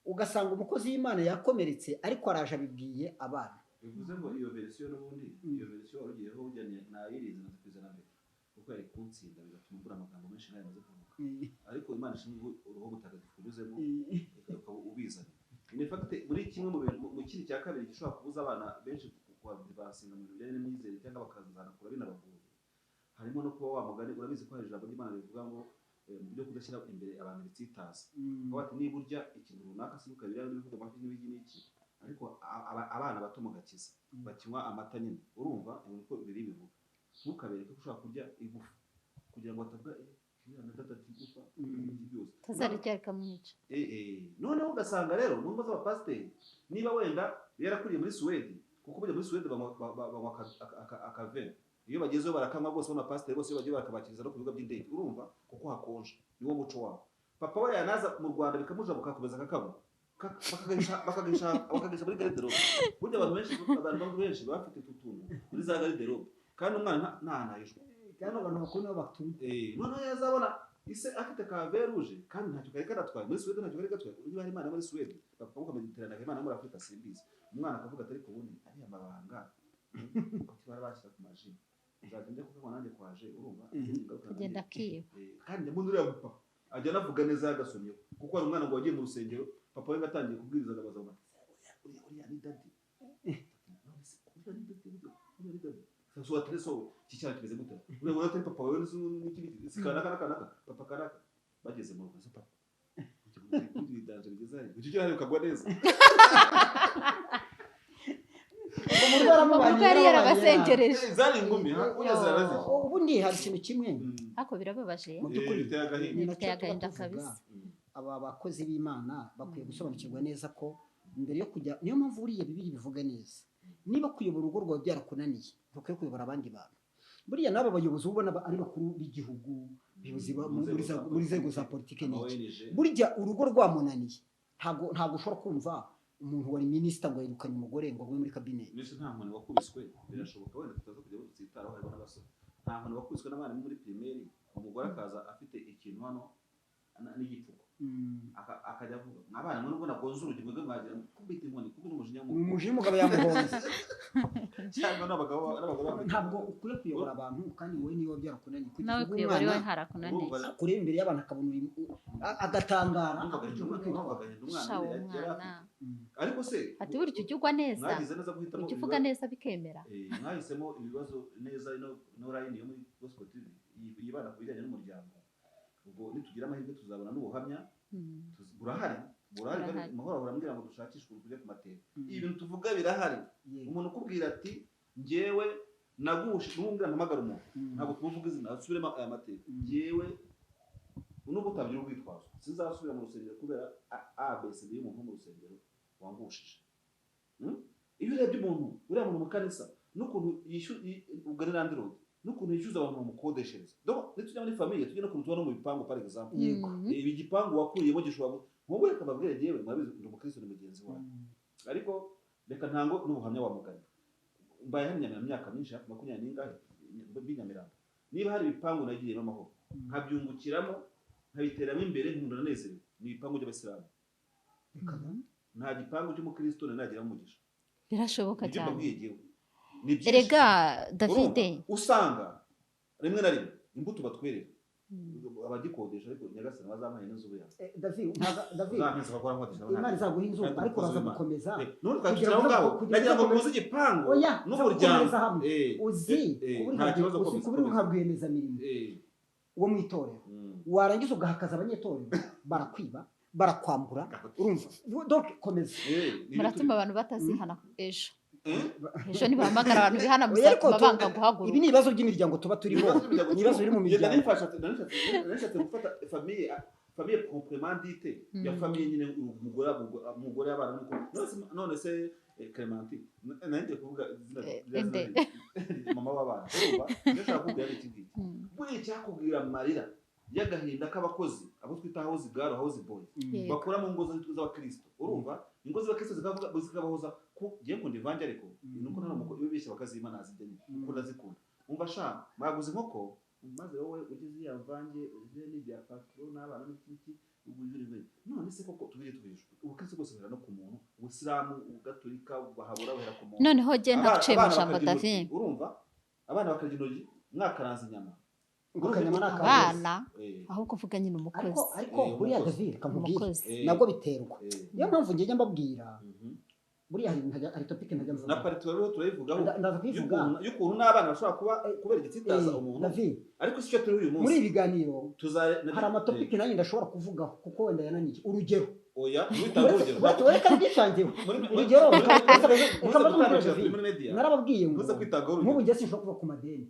ugasanga umukozi w'Imana yakomeretse, ariko araje abibwiye abana. Bivuze ngo iyo version n'ubundi, iyo version wari ugiyeho ujya nayirize naze kwizana mbere, kuko yari kuntsinda bigatuma mbura amagambo menshi nk'ayo maze kuvuga, ariko Imana ishinzwe uruhu mutagatifu unyuzemo ukaba ubizana. In fact, muri kimwe mu bintu mu kindi cya kabiri gishobora kubuza abana benshi kubasinga mu bintu bijyanye n'imyizerere cyangwa bakazanakura binabagoye, harimo no kuba wa mugani, urabizi ko hari ijambo ry'Imana rivuga ngo mu byo kudashyira imbere abantu ibitsitaza. Bavuga bati: "Niba urya ikintu runaka sinuka biriya n'ibivuga amafi n'ibiki n'iki." Ariko abana bato mu gakiza bakinywa amata nyine, urumva niko biri bivuga, ntukabereke ko ushobora kurya igufa kugira ngo batavuga: "Eh, uriya na data arya igufa," n'ibiki byose. Tazarya rikamwica. Noneho ugasanga rero mu ngo z'abapasiteri, niba wenda yarakuriye muri Suwedi, kuko burya muri Suwedi banywa akavin, iyo bagezeyo barakanywa rwose, bano pasiteri bose iyo bagiye barakabakiriza no ku bibuga by'indege, urumva, kuko hakonje, niwo muco wabo. Papa we yanaza mu Rwanda bikamujabuka, akakomeza akakanywa, bakagisha muri garde-robe. Burya abantu benshi baba bafite utu tuntu muri za garde-robe, kandi umwana nta hantu ahishwa. Kandi abantu bakuru nibo batuma. Noneho yazabona ise afite ka vin rouge, kandi ntacyo kari kanatwaye muri Suwede, ntacyo kari gatwaye. Niba hari Imana muri Suwede bakavuga Mediterane, Imana muri Afurika simbizi. Umwana akavuga ati: "Ariko ubundi ariya mabanga kuki bara bashyira ku maji, nzajya njya kukanywa nanjye kwaje?" Urumva ingaruka nanjye. Kugenda akiba. Kandi ndabona uriya papa ajya anavuga neza yagasomyeho, kuko hari umwana ngo wagiye mu rusengero, papa we ngo atangiye kubwiriza akabaza ngo: "Uriya, uriya ni daddy? None se uriya ni daddy? Uriya ni daddy?" So atari so iki cyana kimeze gute? Uriya ngo atari papa wawe n'iki n'iki, si kanaka na kanaka, papa kanaka. Bageze mu rugo: "Se papa, uri danger bigeze hariya, ujya ugera hariya ukagwa neza." Ubwo mu rugo Papa yaramubanye, yari yarababanye. yarabasengereje. Zari ingumi ha uriya zirarazije. Ubundi hari ikintu kimwe Ariko birababaje. Mu by'ukuri Biteye agahinda. ni nacyo Biteye tuba agahinda tuvuga. kabisa. Aba bakozi b'Imana bakwiye gusobanukirwa neza ko mbere yo kujya, niyo mpamvu buriya Bibiri bivuga neza, niba kuyobora urugo rwawe byarakunaniye, ntukwiye kuyobora abandi bantu. Buriya n'aba bayobozi ubona ari bakuru b'igihugu, abayobozi muri nzego za politike n'iki, burya urugo rwamunaniye. Ntabwo ushobora kumva umuntu wari minisita ngo yirukanye umugore ngo agume muri kabineti. Mbese nta nkoni wakubiswe? Birashoboka wenda tutaza kujya dutsitaraho, harimo n'abasore. Nta nkoni wakubiswe n'abarimu muri primaire, umugore akaza afite ikintu hano n'igipfuko, akajya avuga abana mwe nubwo nagonze urugi, mwebwe mwagira kubita inkoni kuko n'umujinya Ni umujinya, umugabo yamuhonze. Cyangwa n'abagabo n'abagore bafite. Ntabwo ukwiye kuyobora abantu kandi wowe niba byarakunaniye kugira Nawe ngo kuyobora iwe umwana harakunaniye. Kureba imbere y'abantu akabona agatangara. Numvaga numvaga agahinda umwana Sha, uwo nyine yari mwana afite. Ariko se ati burya ujya ugwa neza, mwagize neza guhitamo ujya uvuga neza bikemera. Mwahisemo ibibazo neza. Ino line yo muri Gospel TV yibanda ku bijyanye n'umuryango. Ubwo nitugira amahirwe tuzabona n'ubuhamya. Burahari, burahari. Burahari. Kandi mahoro ahora ambwira ngo dushakishe ukuntu tujya ku mateka. Ibi bintu tuvuga birahari. Umuntu ukubwira ati njyewe nagushe, n'ubumbwira mpamagara umuntu, ntabwo tumuvuga izina, asubiremo aya mateka. Njyewe nubwo utabyira urwitwazo, sinzasubira mu rusengero kubera A B C D y'umuntu wo mu rusengero wangushije. Iyo urebye umuntu, uriya muntu mu kanisa, n'ukuntu ubwo ni landlord, n'ukuntu yishyuza abantu bamukodeshereza. Donc nitujya muri famille, tujye no kuntu tuba no mu bipangu, par exemple. Ibi gipangu wakuriyemo gishobora nk'ubu reka mbabwire, njyewe murabizi ndi umukristo, ni mugenzi wawe, ariko reka ntango n'ubuhamya wa mugani. Mbaye hano i Nyamirambo imyaka myinshi, hafi 20 n'ingahe mbi Nyamirambo. Niba hari ibipangu nagiyemo amahoro, nkabyungukiramo, nkabiteramo imbere, nkunda nanezerewe, ni ibipangu by'abasilamu. Nta gipangu cy'umukristo nari nagiramo umugisha. Birashoboka Nibyo cyane. mbabwiye jyewe, ni byinshi. Erega Davide, Urumva, usanga rimwe na rimwe imbuto batwerera abagikodesha, ariko Nyagasani bazampaye n'inzu yawe. David, David, Uzampenza bakora nkodesha. Imana izaguha inzu, Kandi ariko umukozi uraza w'Imana. gukomeza None kugira twakwicara aho ngo ngaho, kugira nagira ngo ngo muze igipangu Oya, n'umuryango. uzagukomeza hamwe. Uzi kuba uri Nta kibazo, uzi komeza, kuba uri komeza. nka rwiyemezamirimo wo mu itorero, warangiza ugahakaza abanyetorero, barakwiba, barakwambura, urumva? Donc komeza. Ni Muratuma abantu batazihana ejo. Eh? Ejo nibahamagara abantu bihana, Oya, ariko muzatuma banga guhaguruka. Ibi ni ibibazo by'imiryango tuba turimo, ni ibibazo biri mu Ngenda miryango. Nishatse gufata famille proprement dite ya famille nyine, umugore abana nuko. None se Clementine, nanjye kuvuga izina rya Inde. zina rye. Mama w'abana, urumva icyo nshaka kukubwira ni iki ngiki. Buriya icyakubwira amarira y'agahinda k'abakozi, abo twita house girl, house boy, bakora mu ngo z'abakristo, urumva ingo z'abakristo zikabahoza ku ngiye nkunda ivange, ariko nuko nta muko iyo bishye bakazima nazirya nyine kuko ndazikunda. Umva sha, mwaguze inkoko, maze wowe ugeze iya mvange uze n'ibya patro n'abana n'iki ugujura imbere. None se koko tubiri tubijwe, ubukristo bwose buhera no ku muntu, ubusilamu, ubugatolika, bahabura buhera ku muntu. Noneho jye ntaguciye mu Abana ijambo, bakarya intoryi, David. Urumva, abana bakarya intoryi, mwakaranze inyama. Ngo kanyama ni akabozi. Abana, ahubwo uvuga nyine umukozi. Ariko buriya Umukozi. David, kamubwire, Umukozi. Nabwo biterwa. Niyo mpamvu njya mbabwira, buriya hari topic ntajya Na mvuga. pariti rero turayivugaho. Ndaza kuyivuga. Y'ukuntu n'abana bashobora kuba kubera igitsitaza umuntu, David, ariko si cyo turi uyu muri munsi. ibi biganiro Tuzare hari amatopiki nanjye ndashobora kuvugaho kuko wenda yananiye. Urugero, Oya, ntiwitange urugero. Reka mbyicangeho. Urugero, reka mbaze umubwire, Turi David. muri media, Narababwiye ngo ntuze kwitangaho nk'ubu urugero. njye sinshobora kuva ku madeni,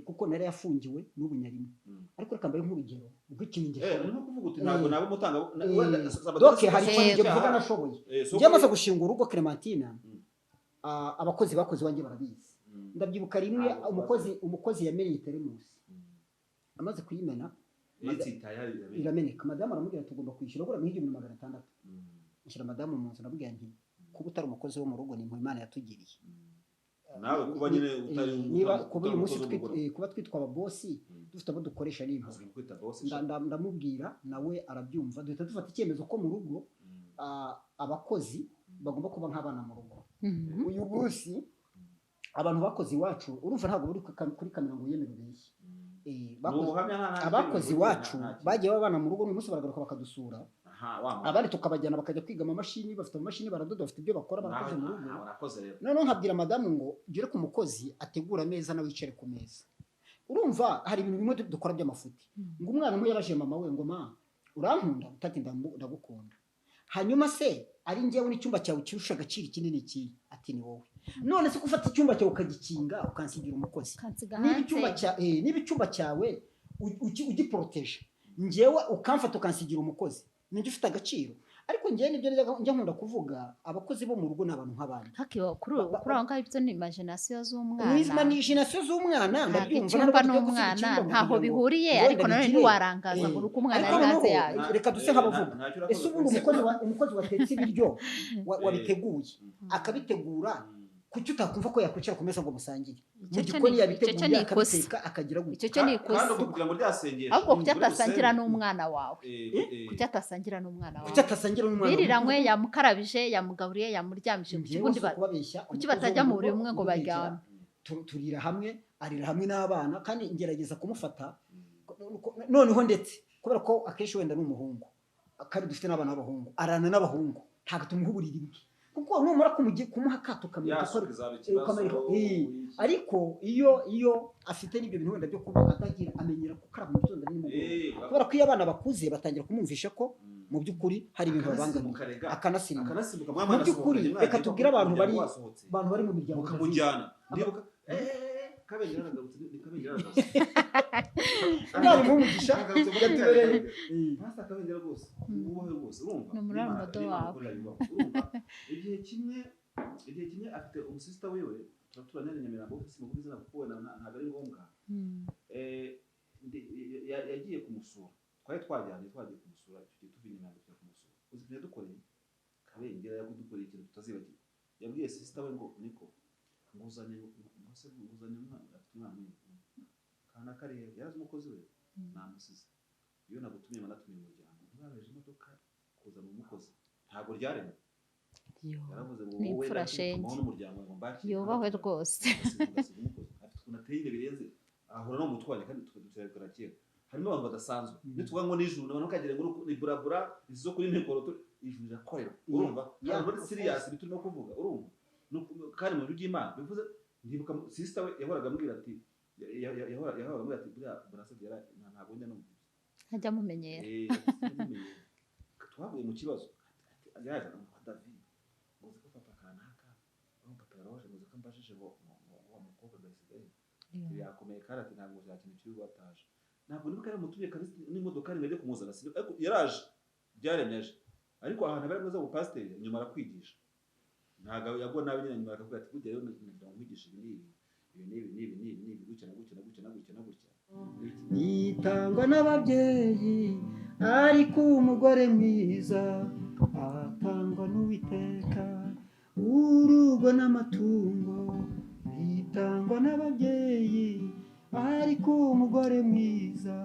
kuko nari yafungiwe n'ubu nyarimo, ariko reka mbaye nk'urugero rw'ikintu njye Ni nko kuvuga uti ntabwo naba umutanga wenda Donc hari Yego. ikintu njye mvuga nashoboye. Njye maze gushinga urugo, Clementina, abakozi bakoze iwanjye barabizi. Ndabyibuka rimwe Ntabwo umukozi yamenye teremusi, amaze kuyimena Yitsitaye hari irameneka. Irameneka. Madamu aramubwira, tugomba kwishyura gura 1600. Nshyira madamu mu nzu, ndamubwira nti kuba utari umukozi wo mu rugo ni impuhwe Imana yatugiriye. Nawe kuba nyine utari Niba kuba uyu munsi umukozi w'umugore. kuba twitwa ababosi, dufite abo dukoresha, ni impuhwe. Azwi kwita boss. Ndamubwira nawe arabyumva, duhita dufata icyemezo ko mu rugo abakozi bagomba kuba nk'abana mu rugo. Uyu munsi abantu bakoze iwacu, urumva ntabwo buri kuri kamera ngo wiyemere ubeshye. Ni ubuhamya, nta Abakozi kintu, iwacu nta kintu. bagiye babana mu rugo, uyu munsi baragaruka bakadusura, Aha, wa muntu. abandi tukabajyana bakajya kwiga amamashini, bafite amamashini, baradoda, bafite ibyo bakora, barakoze mu rugo. Aha, urakoze rero. Noneho nkabwira madamu ngo ugere ku mukozi ategura ameza nawe wicare ku meza. Urumva hari ibintu bimwe dukora by'amafuti. Ngo umwana umwe yabajije mama we ngo: "Ma, urankunda?" Utati: "Ndagukunda." "Hanyuma se ari njyewe n'icyumba cyawe kirusha agaciro ikindi ni ikihe?" Ati: "Ni wowe." "None se ko ufata icyumba cyawe ukagikinga, ukansigira umukozi?" Ukansiga Niba hanze. icyumba cya niba icyumba cyawe ugiporoteje, njyewe ukamfata ukansigira umukozi, ninjye ufite agaciro? Ariko njyewe nibyo njya nkunda kuvuga, abakozi bo mu rugo ni abantu nk'abandi. Hakiba kuri kuri aho ngaho, ibyo ni imagination z'umwana. Ni imagination z'umwana. Ntabwo Ndabyumva. icyumba Ntabwo tugiye gusiga n'umwana icyumba ngo ntaho kugira ngo bihuriye, wenda ariko nanone bigire. ntiwarangaza ngo uko umwana Ariko ari hanze noneho, yayo. Reka duse nk'abavuga, ese ubundi umukozi watetse ibiryo, wabiteguye, akabitegura, kuki utakumva ko yakwicara ku meza ngo musangire mu Icyo cyo gikoni? icyo Yabiteguye, cyo ni ikosa. akabiteka, akagira gutya. Icyo cyo ni ikosa. Kandi ubwo kugira ngo ryasengesho Ahubwo kuki atasangira n'umwana wawe? Kuki atasangira n'umwana Kuki wawe? atasangira n'umwana? Biriranywe, yamukarabije, yamugaburiye, yamuryamishije. Kuki Njyewe ubundi si ukubabeshya, kuki umukozi wo batajya mu mu buriri rugo bumwe ngo udutekera, baryame? Turira hamwe, arira hamwe n'abana, kandi ngerageza kumufata noneho, ndetse kubera ko akenshi wenda ni umuhungu kandi dufite n'abana b'abahungu, arana n'abahungu, ntabwo tumuha uburiri bwe, kuko numara kumuha akato ukamwereka ko ukamwereka, ariko iyo afite n'ibyo bintu wenda byo kuba atagira, amenyera gukaraba mu gitondo nimugoroba, kubera ko iyo abana bakuze batangira kumwumvisha ko mu by'ukuri hari ibintu babangamiye, akanasirimuka. Akanasimbuka. Mu by'ukuri, reka tubwire abantu bari mu miryango. Mukamujyana, ndibuka Kabengera aragarutse, ni Kabengera aragarutse. Umwarimu w'umugisha Aragarutse muri yatubereye. Pastor Kabengera rwose, wubahe rwose, urumva? Ni umurari muto Imana wawe. ikorera yubahwe, urumva? Igihe kimwe afite umusisita wiwe turaturanye na Nyamirambo, simuvuga izina kuko wenda ntabwo ari ngombwa. Yagiye kumusura, twari twajyanye, twagiye kumusura icyo gihe tuva i Nyamirambo tujya kumusura. Uzi ibintu yadukoreye Kabengera? Yadukoreye ikintu tutazibagirwa. Yabwiye sister we ngo niko nguzanye, ngo se nguzanye umwana, afite umwana umwe kana kariya, yarazi umukozi we namusize. Iyo nagutumiye mba natumiye umuryango, ntibabeje imodoka kuzana umukozi, ntabwo ryaremwe. Yo, Yaravuze ngo ni wowe imfura ndagutumaho shenge. n'umuryango ngo mbakire. Yubahwe rwose. Ugasiga umukozi afite ukuntu ateye imbere birenze, ahura no mutware, kandi tukadutera kera. Harimo abantu badasanzwe. Nituvuga ngo nijoro abantu bakagira ngo ni burabura izo kuri mikoro, ijuru rirakorera, urumva? Ntabwo ari serious ibyo turimo kuvuga, urumva? Kandi mu bintu by'Imana bivuze, ndibuka sister we yahoraga ambwira ati yahoraga ambwira ati buriya burasabye ntabwo njya numva. Ntajya amumenyera. Eh, twavuye mu kibazo, yaje ngo David, ngo uzi ko papa kanaka, aho papa yaraje, ngo uzi ko ambajije ngo wa mukobwa ndayisigaye yakomeye, kandi ati ntabwo nta kintu kiri bataje, ntabwo nibuka yaramutumye kabisa n'imodoka ngo ajye kumuzana, ariko yaraje, byaremye aje. Ariko ahantu abari mwiza ubupasiteri, nyuma arakwigisha, ntabwo yagwa nabi nyine, nyuma akavuga ati burya rero nagira ngo nkwigishe ibi n'ibi, ibi n'ibi n'ibi n'ibi n'ibi, gutya na gutya na gutya na gutya na gutya. Yitangwa n'ababyeyi, ariko umugore mwiza atangwa n'Uwiteka. Urugo n'amatungo bitangwa n'ababyeyi, ariko umugore mwiza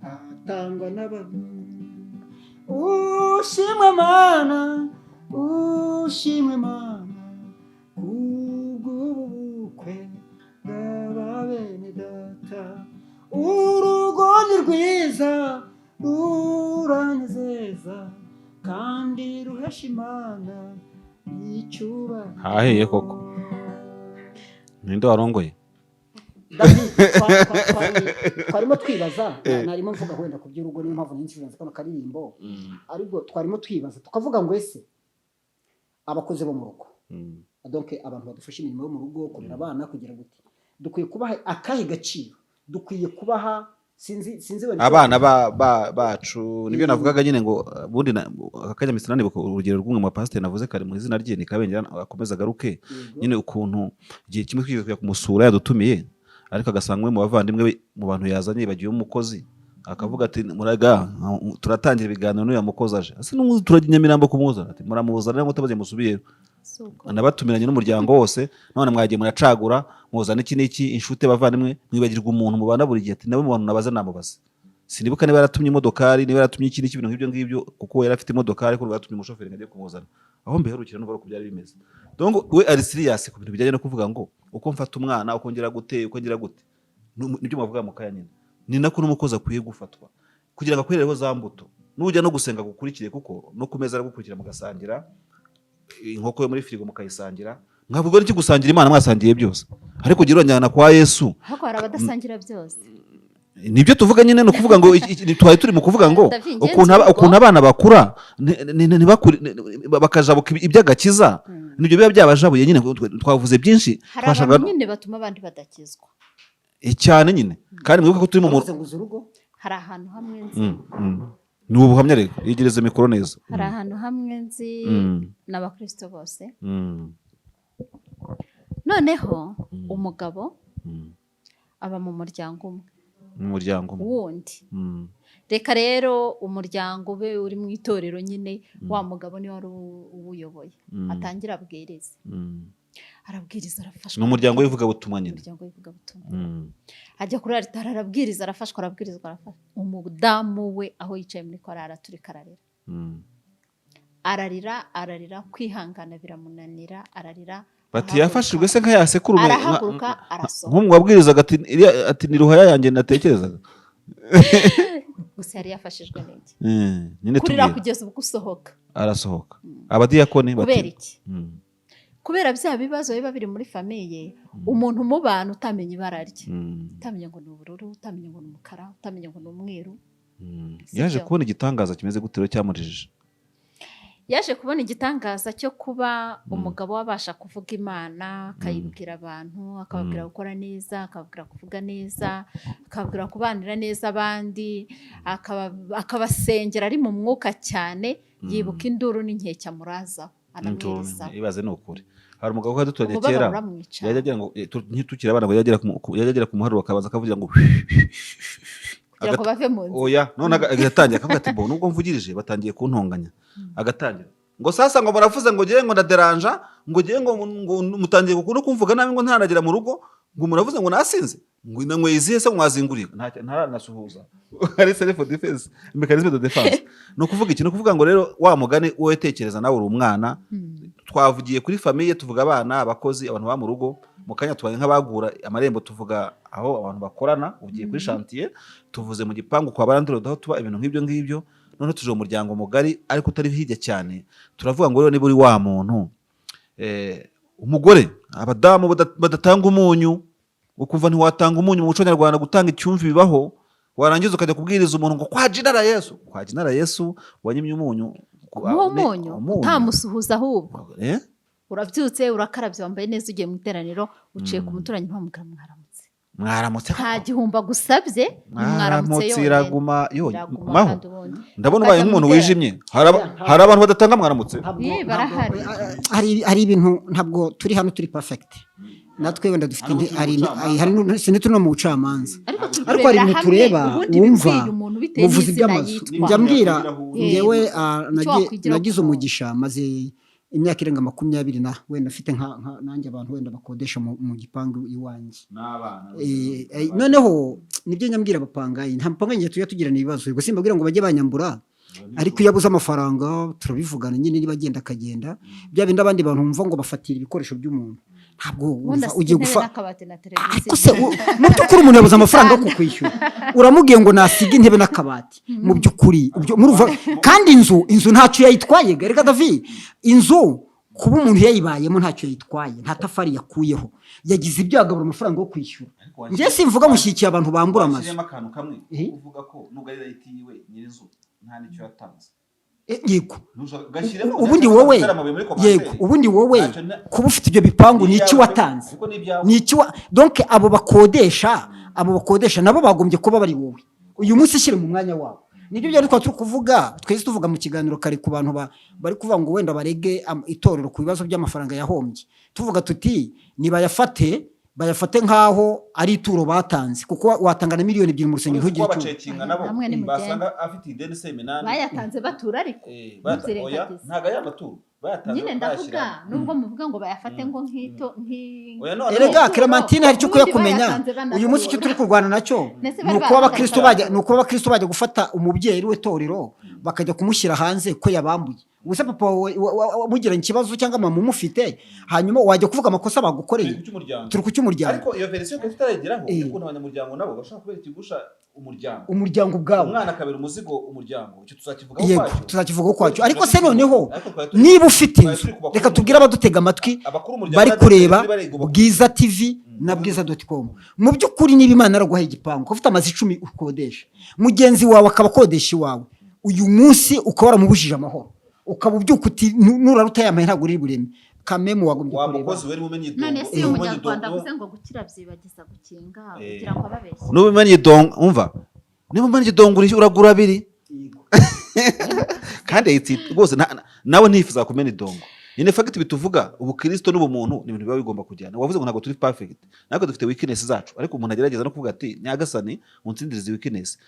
atangwa n'ababyeyi. Ushimwe Mana, ushimwe Mana, kubw'ubu bukwe bw'aba bene data. Urugo ni rwiza, ruranezeza, kandi ruhesha Imana icyubahiro. Hahiye koko. Ninde warongoye? David, twarimo twibaza, narimo mvuga wenda ku by'urugo, niyo mpamvu ninjiranze kano karirimbo, ariko twarimo twibaza tukavuga ngo ese abakozi bo mu rugo, donc abantu badufasha imirimo yo mu rugo, kurera abana, kugira gute, dukwiye kubaha akahe gaciro? Dukwiye kubaha, sinzi wenda Abana bacu, nibyo navugaga nyine ngo ubundi akanya misina nibuka urugero rw'umwe mu bapasiteri navuze kare mu izina rye, ni Kabengera, akomeza agaruke. Nyine ukuntu igihe kimwe twigeze kujya kumusura yadutumiye, ariko agasanga umwe mu bavandimwe be mu bantu yazanye yibagiwe umukozi, akavuga ati muraga turatangira ibiganiro n'uriya mukozi aje, ese n'umuzi turajya i Nyamirambo kumuzana? Ati muramuzana rero mutabaze musubiyeyo. Si uko. Nabatumiranye n'umuryango wose, none mwagiye muracagura, muzana iki n'iki, inshuti, abavandimwe, mwibagirwa umuntu mubana buri gihe. Ati nawe mu bantu nabaze namubaze, sinibuka niba yaratumye imodokari, niba yaratumye iki n'iki, ibintu nk'ibyo ngibyo, kuko yari afite imodokari, ariko yaratumye umushoferi ngo ajye kumuzana. Aho mbiherukira numva ari uko byari bimeze. Donc we ari serious ku bintu bijyanye no kuvuga ngo uko mfata umwana, uko ngira gute, uko ngira gute. Nibyo muvuga mu kanya nyine, ni nako n'umukozi akwiye gufatwa kugira ngo akwireho za mbuto, nujya no gusenga gukurikire, kuko no ku meza aragukurikira, mugasangira inkoko yo muri firigo mukayisangira, mwavuga n'iki gusangira Imana mwasangiye byose, ariko ugira urajyana kwa Yesu. Ariko hari abadasangira byose. Nibyo tuvuga nyine, ni ukuvuga ngo twari turi mu kuvuga ngo David, ngenzi ukuntu urugo. Ukuntu abana bakura ntibakure bakajabuka iby'agakiza, nibyo biba byabajabuye nyine. Twavuze byinshi. Hari Twashakaga abantu nyine batuma abandi badakizwa. Cyane nyine, kandi mwibuke ko turi mu Bavuze ngo uzi urugo. Hari ahantu hamwe nzi Ni ubuhamya rero, yegereze mikoro neza. Hari ahantu hamwe nzi n'abakristo bose. Noneho umugabo aba mu muryango umwe Mu muryango umwe. wundi. Reka rero umuryango ube uri mu itorero nyine, wa mugabo niwe wari uwuyoboye. Atangira abwiriza, arabwiriza, arafashwa. Ni umuryango w'ivugabutumwa nyine. Umuryango w'ivugabutumwa. Ajya kuri alitari, arabwiriza, arafashwa, arabwirizwa, arafashwa. Umudamu we aho yicaye muri korari aturika ararira. Ararira, ararira, kwihangana biramunanira, ararira. Bati arahaguruka, yafashijwe se nka ya sekurume arahaguruka, arasohoka. Nk'umwe wabwirizaga ati ati ni ruhaya yanjye natekerezaga. Gusa yari yafashijwe n'iki? Nyine Kurira tubwira. kugeza ubwo usohoka. Arasohoka, abadiyakoni bati Kubera iki? Kubera bya bibazo biba biri muri famille, umuntu umubana utamenya ibara rye, utamenya ngo ni ubururu, utamenya ngo ni umukara, utamenya ngo ni umweru. Si Yaje byo? kubona igitangaza kimeze gute rero cyamurijije? Yaje kubona igitangaza cyo kuba umugabo we abasha kuvuga Imana, akayibwira abantu, akababwira gukora neza, akababwira kuvuga neza, akababwira kubanira neza abandi, akabasengera ari mu mwuka cyane, yibuka induru n'inkeke amurazaho, anamwirizaho. Ibaze, ni ukuri hari umugabo twari duturanye Umubabaro kera uramwica. yajya agira ngo ntitukiri abana, ngo yajya agera ku muharuro akabaza akavugira ngo Kugira ngo bave mu nzu. Oya, none agatangira akavuga ati: "Bo nubwo mvugirije batangiye kuntonganya." Agatangira ngo: "Sasa ngo muravuze ngo ngiye ngo ndaderanja, ngo ngiye ngo mutangiye no kumvuga nabi, ngo ntaragera mu rugo, ngo muravuze ngo nasinze, ngo nanyweye izihe se mwazinguriye?" Ntaranasuhuza, ari self defense, mécanisme de défense. Ni ukuvuga iki? Ni ukuvuga ngo rero wa mugani wowe tekereza nawe uri umwana. Twavugiye kuri famille, tuvuga abana, abakozi, abantu baba mu rugo. Mu kanya tubaye nk'abagura amarembo, tuvuga aho abantu bakorana, ugiye kuri chantier, tuvuze mu gipangu kwa barandurodi aho tuba, ibintu nk'ibyo ngibyo. Noneho tuje mu muryango mugari ariko utari hirya cyane. Turavuga ngo rero niba uri wa muntu, umugore, abadamu badatanga umunyu, ukumva ntiwatanga umunyu mu muco nyarwanda, gutanga icyumvi bibaho, warangiza ukajya kubwiriza umuntu ngo kwa jinara Yesu, kwa jinara Yesu, wanyimye umunyu. Umuha umunyu utamusuhuza ahubwo. Eh? Urabyutse, urakarabye, wambaye neza, ugiye mu iteraniro, uciye ku muturanyi, ntiwamubwira mwaramutse. Mwaramutse. Nta gihumbi agusabye, ni mwaramutse Mwaramutse. yonyine. Iraguma yonyine. Iraguma. Maho Kandi ubundi ndabona ubaye ukajya mu nk'umuntu iteraniro. wijimye. Hari abantu badatanga mwaramutse. Ye, barahari. Hari ibintu, ntabwo turi hano turi perfect, natwe wenda dufite hari turi no mu bucamanza. Ariko turi Ariko hari kurebera ibintu hamwe tureba ubundi wumva bikwiye umuntu bitewe muvuze n'izina iby'amazu. yitwa. Njya mbwira ngewe Icyo wakwigira nagize ku muntu. umugisha, maze imyaka irenga 20 na wenda mfite nanjye abantu wenda bakodesha mu gipangu iwanjye. Noneho nibyo nyambwira abapangayi, nta mupangayi njye tujya tugirana ibibazo. Ubwo simbabwira ngo bajye banyambura, ariko iyo abuze amafaranga turabivugana nyine, niba agenda akagenda. Bya bindi abandi bantu bumva ngo bafatira ibikoresho by'umuntu, ntabwo Ubundi wumva asiga ugiye intebe gufa n'akabati na televiziyo. Ariko se mu by'ukuri umuntu yabuze amafaranga yo kukwishyura, uramubwiye ngo nasiga intebe n'akabati? Mu by'ukuri murumva kandi inzu ntacyo yayitwaye. Reka Davi, inzu kuba umuntu yayibayemo ntacyo yayitwaye, nta tafari yakuyeho, yagize ibyago abura amafaranga yo kwishyura. Njye simvuga mushyigikiye abantu bambura amazu. Washyiremo akantu kamwe Eh? uvuga ko nubwo ari right yiwe, nyir'inzu nta n'icyo yatanze. Yego. Gashyiremo Ubundi wowe, yego, ubundi wowe kuba ufite ibyo bipangu ni iki watanze? Ni iki wa donc abo bakodesha nabo bagombye kuba bari wowe uyu munsi, shyira mu mwanya wabo. Nibyo byari twari turi kuvuga, twese tuvuga mu kiganiro kare ku bantu bari kuvuga ngo wenda barege itorero ku bibazo by'amafaranga yahombye. Tuvuga tuti nibayafate, bayafate nk'aho ari ituro batanze, kuko watanga na miliyoni 2 mu rusengero ntugire icyo Bacekinga nabo Hamwe ni mugende. basanga afite ideni seminani. Bayatanze batura ariko. Oya, Ntibyirengagize. ntabwo ari amaturo bayatanze Nyine ndavuga bayashyiramo. nubwo muvuga ngo bayafate ngo nk'ito Oya, noneho- Erega Clementine, hari icyo ukwiye Ubundi kumenya. bayatanze banatura. Uyu munsi icyo turi kurwana nacyo Ndetse ni bari ukuba abakristo baratanze. bajya, ni ukuba abakristo bajya gufata umubyeyi w'itorero bakajya kumushyira hanze ko yabambuye. Ubu se papa wawe mugiranye ikibazo cyangwa mama umufite, hanyuma wajya kuvuga amakosa bagukoreye? Turi ku cy'umuryango. Turi ku cy'umuryango. Ariko iyo version twari tutarayigeraho y'ukuntu abanyamuryango nabo bashobora kubera ikigusha umuryango. Umuryango ubwawo. Umwana akabera umuzigo umuryango, icyo tuzakivugaho Yego. kwacyo. Tuzakivuga ukwacyo. Ariko se noneho Ariko twari turi- niba ufite twari inzu, turi ku bakuru reka tubwire abadutega amatwi abakuru umuryango bari kureba bari kubaka. Bwiza TV na bwiza.com, mu by'ukuri niba Imana yaraguhaye igipangu, ukaba ufite amazu 10 ukodesha, mugenzi wawe akaba akodesha iwawe, uyu munsi ukaba waramubujije amahoro, ukaba ubyuka uti nurara utayambaye ntabwo uri bureme kamemu, wagombye Wa kureba. mukozi we, niba umenye idongo, None se niba umenye umunyarwanda idongo avuze ngo gukira byibagiza gukinga, kugira ngo ababeshye. Niba umenye idongo, umva, niba umenye idongo uragura abiri. Kandi rwose nawe ntiyifuza kumena idongo. In fact, bituvuga ubukristo n'ubumuntu ni ibintu biba bigomba kujyana. Wavuze ngo ntabwo turi perfect, natwe dufite weakness zacu, ariko umuntu agerageza no kuvuga ati: "Nyagasani, unsindirize weakness."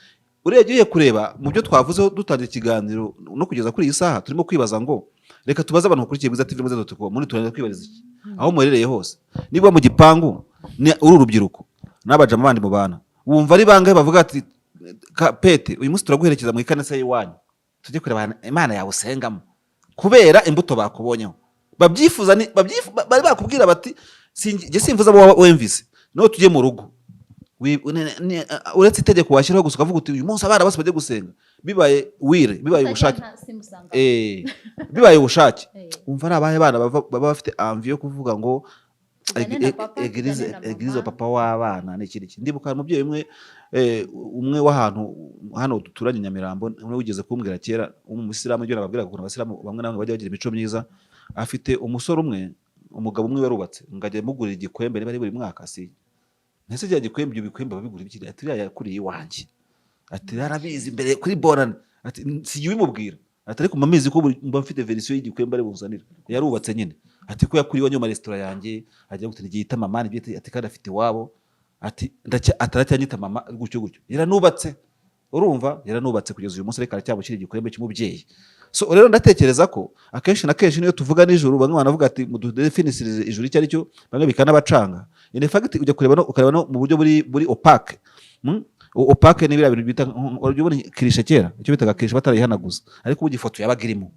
Urebye, ugiye kureba mu byo twavuzeho dutangira ikiganiro no kugeza kuri iyi saha, turimo kwibaza ngo reka tubaze abantu bakurikiye Bwiza TV, Bwiza com, muri turangiza kwibariza iki: aho muherereye hose, niba mu gipangu uri urubyiruko n'abajama bandi mubana, wumva ari bangahe bavuga ati: "Pete, uyu munsi turaguherekeza mu ikanisa y'iwanyu, tujye kureba Imana yawe usengamo," kubera imbuto bakubonyeho babyifuza? Bari bakubwira bati: "Njye simvuze abo wemvise." No tujye mu rugo, uretse itegeko washyiraho gusa ukavuga uti: "Uyu munsi abana bose bajye gusenga," bibaye wire, bibaye ubushake, bibaye ubushake, wumva ari abahe bana baba bafite envie yo kuvuga ngo Tujyane na papa, église, tujyane na église, mama. Papa w'abana ni ikindi kintu. Ndibuka umubyeyi umwe, umwe w'ahantu hano duturanye Nyamirambo, umwe wigeze kumbwira kera, w'umusilamu, ibyo nababwiraga ukuntu abasilamu bamwe na bamwe bajya bagira imico myiza. Afite umusore umwe, umugabo umwe warubatse, ngo ajya amugurira igikwembe niba ari buri mwaka, si ntese cya gikwembe, ibyo bikwembe babigura ibiki? Ati: "Uriya yakuriye iwanjye." Ati: "Yarabizi mbere kuri bonane." Ati: "Sijya ubimubwira." Ati: "Ariko mba ko mba mfite version y'igikwembe ari bunzanira." Yarubatse nyine. Ati: "Ko yakuriye iwanjye mu maresitora yanjye, agira gute, n'igihe yita mama nibyo." Ati: "Kandi afite iwabo." Ati: "Ataracyanyita mama gutyo gutyo." Yaranubatse, urumva, yaranubatse kugeza uyu munsi, ariko aracyamushyira igikwembe cy'umubyeyi. So rero ndatekereza ko akenshi na kenshi niyo tuvuga nijoro, bamwe banavuga ati: "Mududefinisirize ijuru icyo ari cyo," bamwe bikanabacanga. In fact, ujya kureba no ukareba no mu buryo buri opaque. Opaque ni biriya bintu bita, urabona, ubona cliché kera, icyo bitaga cliché batarayihanaguza, ariko ubu ifoto yabaga irimo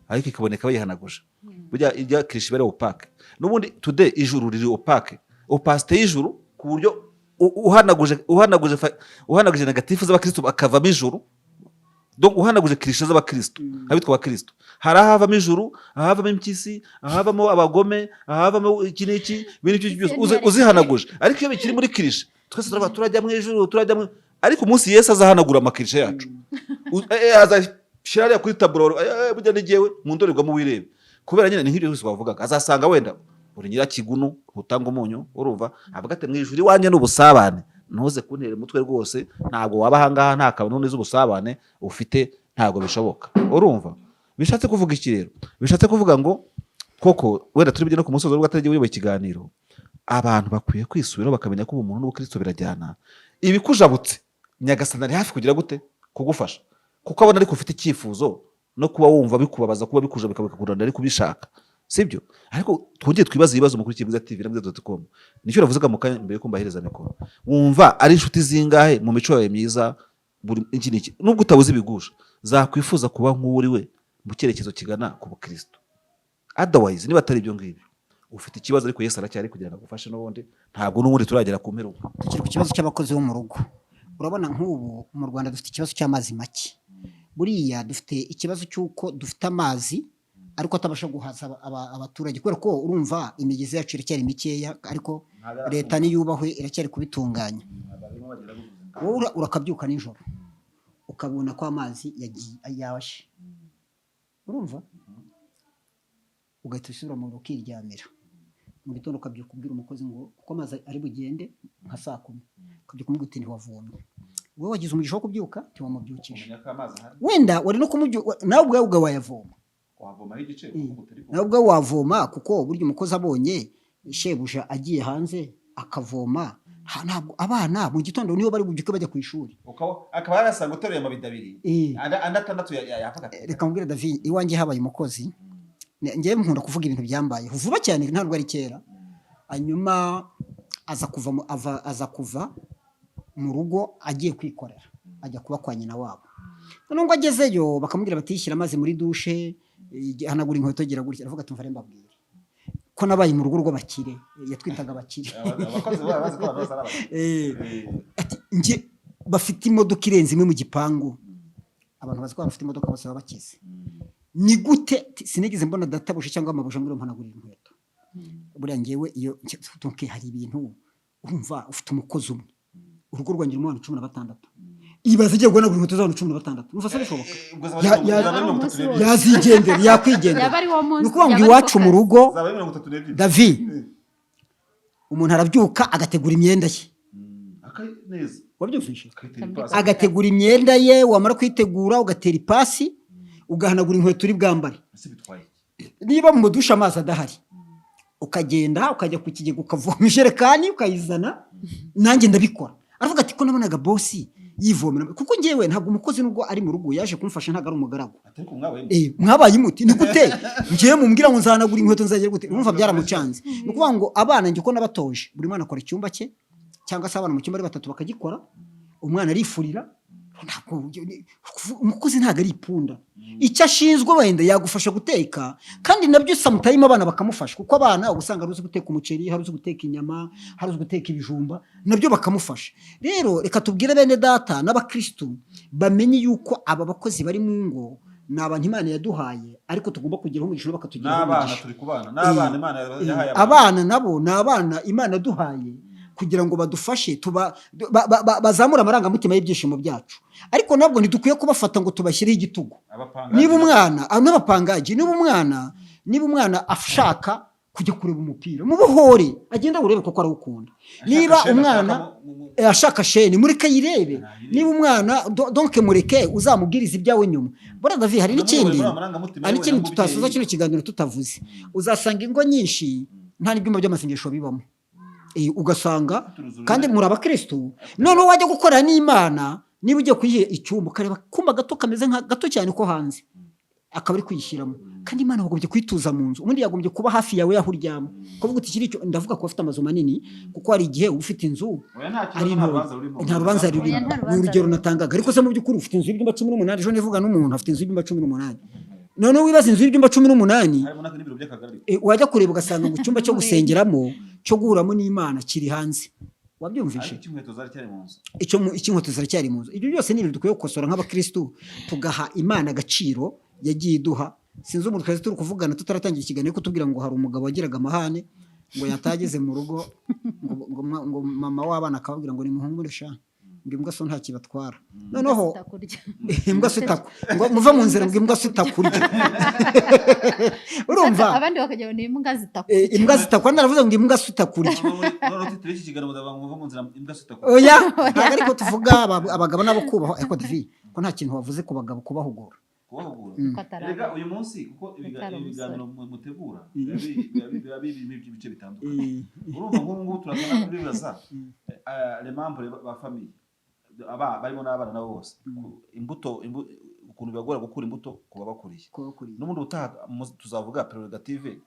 ariko ikaboneka bayihanaguje. Burya irya cliché iba ari opaque. N'ubundi today ijuru riri opaque, opacité y'ijuru, ku buryo uhanaguje négatif z'abakristo bakavamo ijuru. Donc uhanaguje cliché z'abakristo, abitwa abakristo, hari ahavamo ijuru, ahavamo impyisi, ahavamo abagome, ahavamo iki n'iki, ibintu ibyo byose uzihanaguje. Ariko iyo bikiri muri cliché, twese turaba turajya mu ijuru, turajya mu, ariko umunsi Yesu azahanagura ama cliché yacu, azashyira hariya kuri tableau, burya ni jyewe mu ndorerwamo wirebe, kubera nyine ni nk'ibyo byose twavugaga, azasanga wenda uri nyirakigunu utanga umunyu. Urumva, avuga ati: "Mu ijuru iwanjye ni ubusabane, ntuze kuntera umutwe rwose, ntabwo waba ahangaha nta kabone z'ubusabane ufite, ntabwo bishoboka." Urumva bishatse kuvuga iki rero? Bishatse kuvuga ngo koko wenda turi bugere no ku musozo, nubwo atari uyoboye ikiganiro, abantu bakwiye kwisubiraho bakamenya ko ubumuntu n'ubukristo birajyana. Ibikujabutse, Nyagasani ari hafi kugira gute? Kugufasha, kuko abona ariko ufite icyifuzo no kuba wumva bikubabaza kuba bikujabuka bikakunanira, ariko ubishaka, sibyo? Ariko twongere twibaze ibibazo muri Bwiza TV na Bwiza.com. Nicyo navuzaga mu kanya mbere yuko mbahereza mikoro. Wumva ari inshuti zingahe mu mico yawe myiza, buri iki n'iki, nubwo utabuze ibigusha, zakwifuza kuba nk'uri we mu cyerekezo kigana ku bukristo? Otherwise, niba atari ibyo ngibyo, ufite ikibazo, ariko Yesu aracyari kugira ngo agufashe. N'ubundi ntabwo n'ubundi turagera ku mperuka. Tukiri ku kibazo cy'abakozi bo mu rugo, urabona nk'ubu mu Rwanda dufite ikibazo cy'amazi make. Buriya dufite ikibazo cy'uko dufite amazi ariko atabasha guhaza abaturage, kubera ko urumva imigezi yacu iracyari mikeya, ariko leta niyubahwe iracyari kubitunganya. Wowe urakabyuka nijoro ukabona ko amazi yagiye yaje, urumva, ugahita usubira mu rugo ukiryamira. Mu gitondo ukabyuka ubwira umukozi ngo kuko amazi ari bugende nka saa 10, ukabyuka umubwira uti: "Ntiwavomye." Wowe wagize umugisha wo kubyuka, ntiwamubyukije. Wenda wari no kumubyuka, nawe ubwawe ubwawe wayavoma. Nawe ubwawe wavoma, kuko burya umukozi abonye shebuja agiye hanze akavoma, ntabwo abana mu gitondo niyo bari bubyuke bajya ku ishuri. Akaba yarasanga uteruye amabido abiri, andi atandatu yavuga ati Reka mubwire David, iwanjye habaye umukozi. Njyewe nkunda kuvuga ibintu byambayeho vuba cyane, ntabwo ari kera. Hanyuma aza kuva mu rugo agiye kwikorera, ajya kuba kwa nyina wabo. Noneho ngo agezeyo bakamubwira bati: "Shyira amazi muri douche, hanagura inkweto, gira gutya." Aravuga ati: "Mva mbabwire ko nabaye mu rugo rw'abakire." Yatwitaga abakire. Abakozi baba bazi ko abantu bose ari abakire. Ati: "Njye bafite imodoka irenze imwe mu gipangu, abantu bazi ko bafite imodoka bose baba bakize. Ni gute sinigeze mbona databuja cyangwa amabuja ngo mpanagurire inkweto?" Buriya ngewe iyo donc hari ibintu urumva, ufite umukozi umwe, urugo rwanjye rurimo abantu 16, ibaze agiye guhanagura inkweto z'abantu 16, urumva se bishoboka? Ubwo zaba Zaba ari 32. Yazigendera, yakwigendera. Yaba ari wo munsi, Ni ukuvuga ngo yaba ari iwacu ko mu kazi. rugo, Zaba ari 32. David, umuntu arabyuka agategura imyenda ye. Neza. Wabyumvise? Agategura imyenda ye, wamara kuyitegura ugatera ipasi, ugahanagura inkweto uri bwambare. Niba mu dushe amazi adahari, ukagenda ukajya ku kigega, ukavoma ijerekani, ukayizana. Nanjye ndabikora. Aravuga ati: "Ko nabonaga boss yivomera." Kuko ngewe ntabwo umukozi, nubwo ari mu rugo yaje kumfasha, ntabwo ari umugaragu. Mwabaye imuti ni gute? Ngewe mumbwira ngo nzahanagura inkweto, nzagera gute? Urumva byaramucanze. Ni ukuvuga ngo abana njye uko nabatoje, buri mwana akora icyumba cye, cyangwa se abana mu cyumba ari batatu bakagikora. Umwana arifurira. Ntabwo umukozi, ntabwo ari ipunda. Icyo ashinzwe, wenda yagufasha guteka, kandi nabyo sometime abana bakamufasha, kuko abana uba usanga hari uzi guteka umuceri, hari uzi guteka inyama, hari uzi guteka ibijumba, nabyo bakamufasha. Rero reka tubwire bene data n'abakirisitu bamenye yuko aba bakozi bari mu ngo ni abantu Imana yaduhaye, ariko tugomba kugeraho umugisha nabo bakatugiraho N'abana umugisha. Turi kubana n'abana Imana yahaye. Abana nabo ni abana Imana yaduhaye kugira ngo badufashe, tuba bazamure amarangamutima y'ibyishimo byacu, ariko nabwo ntidukwiye kubafata ngo tubashyireho igitugu. Niba umwana n'abapangaji, niba umwana ashaka kujya kureba umupira, mubohore agenda awurebe kuko arawukunda. Niba umwana ashaka chaîne, mureke ayirebe. Niba umwana donc mureke, uzamubwiriza ibyawe nyuma. Buriya David, hari n'ikindi tutasoza kino kiganiro tutavuze. Uzasanga ingo nyinshi nta n'ibyumba by'amasengesho bibamo. Ugasanga kandi muri abakirisitu, noneho wajya gukorera n'Imana, niba ugiye kuyiha icyumba, ukareba akumba gato kameze nka gato cyane ko hanze, akaba ari kuyishyiramo, kandi Imana wagombye kuyituza mu nzu. Ubundi yagombye kuba hafi yawe y'aho uryama, kuvuga uti: "Iki icyo." Ndavuga ku bafite amazu manini, kuko hari igihe uba ufite inzu ari ntoya, nta rubanza rurimo. Oya, nta Ni rubanza urugero rurimo. natangaga. Ariko se mu by'ukuri ufite inzu y'ibyumba 18? Ejo nivuga n'umuntu afite inzu y'ibyumba 18. Noneho wibaza inzu y'ibyumba 18, Harimo n'ibiro by'akagari. Wajya kureba ugasanga ngo icyumba cyo gusengeramo, cyo guhuramo n'Imana kiri hanze. Wabyumvishe? Ariko icy'inkweto zari cyari mu nzu. Icy'inkweto ziracyari mu nzu. Ibyo byose ni ibintu dukwiye gukosora nk'abakirisitu, tugaha Imana agaciro yagiye iduha. Sinzi umuntu twari turi kuvugana tutaratangira ikiganiro, kutubwira ngo hari umugabo wagiraga amahane, ngo yatageze mu rugo, ngo mama w'abana akababwira ngo: "Nimuhumure sha," ngo "imbwa so nta kibatwara." Noneho Zitakurya. Imbwa so itaku, ngo muve mu nzira, ngo imbwa so itakurya. Urumva? Abandi bakagira ngo ni imbwa zitakurya. Imbwa zitakwa, ndaravuze ngo imbwa so itakurya. Noneho titire iki kiganiro muzavuga ngo muve mu nzira imbwa zitakura. Oya, ntabwo ariko tuvuga abagabo nabo kubahwa. Ariko David, ko nta kintu wavuze ku bagabo, kubahugura? Kubahugura. Ko atari Erega uyu munsi kuko Atari ibi biganiro mutegura biba birimo ibice bitandukanye. Urumva nk'ubu ngubu turasa bibaza les membres ba famille aba barimo n'abana nabo bose, imbuto ukuntu bibagora gukura imbuto ku babakuriye. N'ubundi ubutaha tuzavuga prérogative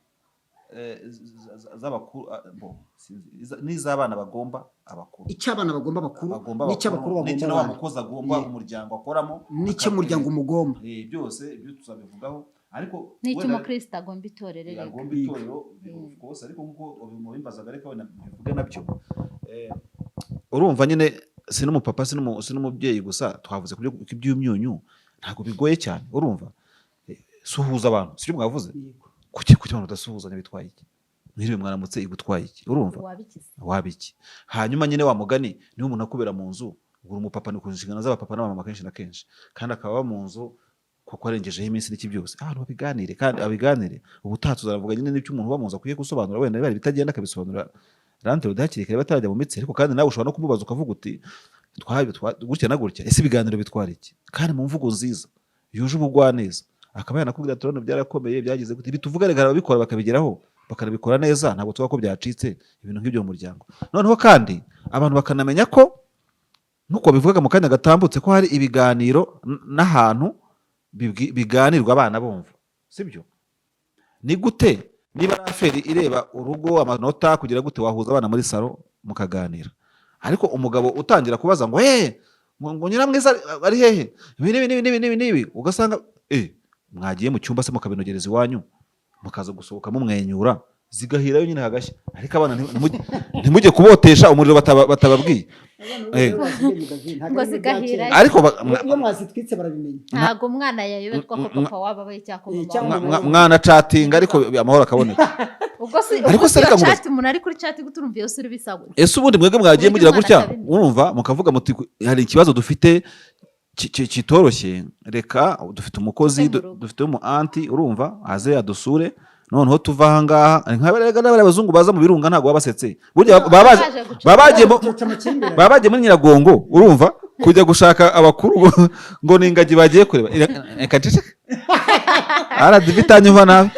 z'abakuru, bo, sinzi, n'iz'abana bagomba abakuru. Icyo abana bagomba bakuru, Bagomba n'icyo abakuru n'icyo bagomba na wa abana, mukozi agomba umuryango akoramo, n'icyo umuryango umugomba. Byose ibyo tuzabivugaho, ariko N'icyo wenda- umukristo agomba itorero reka. Agomba itorero, of course. Ariko nkuko mubimbazaga, reka wenda mbivuge nabyo. Urumva nyine si n'umupapa, si n'umubyeyi gusa. Twavuze ku by'imyunyu, ntabwo bigoye cyane. Urumva, suhuza abantu, sibyo mwavuze? Kuki abantu badasuhuzanya? Bitwaye iki? Mwiriwe, mwaramutse, igutwaye iki? Urumva? Wabikize. Waba iki? Hanyuma nyine wa mugani, niba umuntu akubera mu nzu, ugura umupapa, ni ku nshingano z'abapapa n'abamama kenshi na kenshi, kandi akaba aba mu nzu kuko arengejeho iminsi n'iki byose, abantu babiganire kandi abiganire. Ubutaha tuzavuga nyine n'icyo umuntu uba mu nzu akwiye gusobanura, wenda niba hari ibitagenda akabisobanura rante hakiri kare batarajya mu mitsi. Ariko kandi nawe ushobora no kumubaza ukavuga uti: "Gutya na gutya, ese ibiganiro bitwara iki?" Kandi mu mvugo nziza yuje ubugwaneza, akaba yanakubwira ati: "Urabona byarakomeye, byagize gute." Ibi tuvuga reka ababikora bakabigeraho, bakanabikora neza, ntabwo tuvuga ko byacitse ibintu nk'ibyo mu muryango. Noneho kandi abantu bakanamenya ko nk'uko babivugaga mu kanya gatambutse, ko hari ibiganiro n'ahantu biganirwa abana bumva, sibyo? Ni gute niba ari affaire ireba urugo, amanota, kugira gute, wahuza abana muri salon mukaganira? Ariko umugabo utangira kubaza ngo: "Hehe?" ngo "Nyiramwiza ari hehe?" Ibi n'ibi n'ibi n'ibi n'ibi n'ibi, ugasanga mwagiye mu cyumba se mukabinogereza iwanyu, mukaza gusohoka mumwenyura, zigahirayo nyine hagashya. Ariko abana ntimujye kubotesha umuriro batababwiye. Ngo zigahirayo. Ariko iyo mwazitwitse barabimenya. Ntabwo umwana yayoberwa ko papa waba abaye cyangwa ko mama Cyangwa waba. Mwana catinga, ariko amahoro akaboneka. Ubwo si Ariko ubwo se si iyo reka nkubaze. chat, umuntu ari kuri chat guturumva iyo suri bisabwa. Ese ubundi mwebwe mwagiye Uburyo mugira umwana gutya, atabimenya. urumva mukavuga muti: "Hari ikibazo dufite kitoroshye, reka dufite umukozi, Dufite mu rugo. dufite umu auntie, urumva, aze adusure." Noneho tuva ahangaha nka bariya bariya abazungu baza mu birunga, ntabwo baba basetse burya, baba Baje guca- baba bagiye Guca amakimbirane. Baba bagiye muri Nyiragongo, urumva, kujya gushaka abakuru ngo ni ingagi bagiye kureba. Reka nceceke, RDB itanyumva nabi.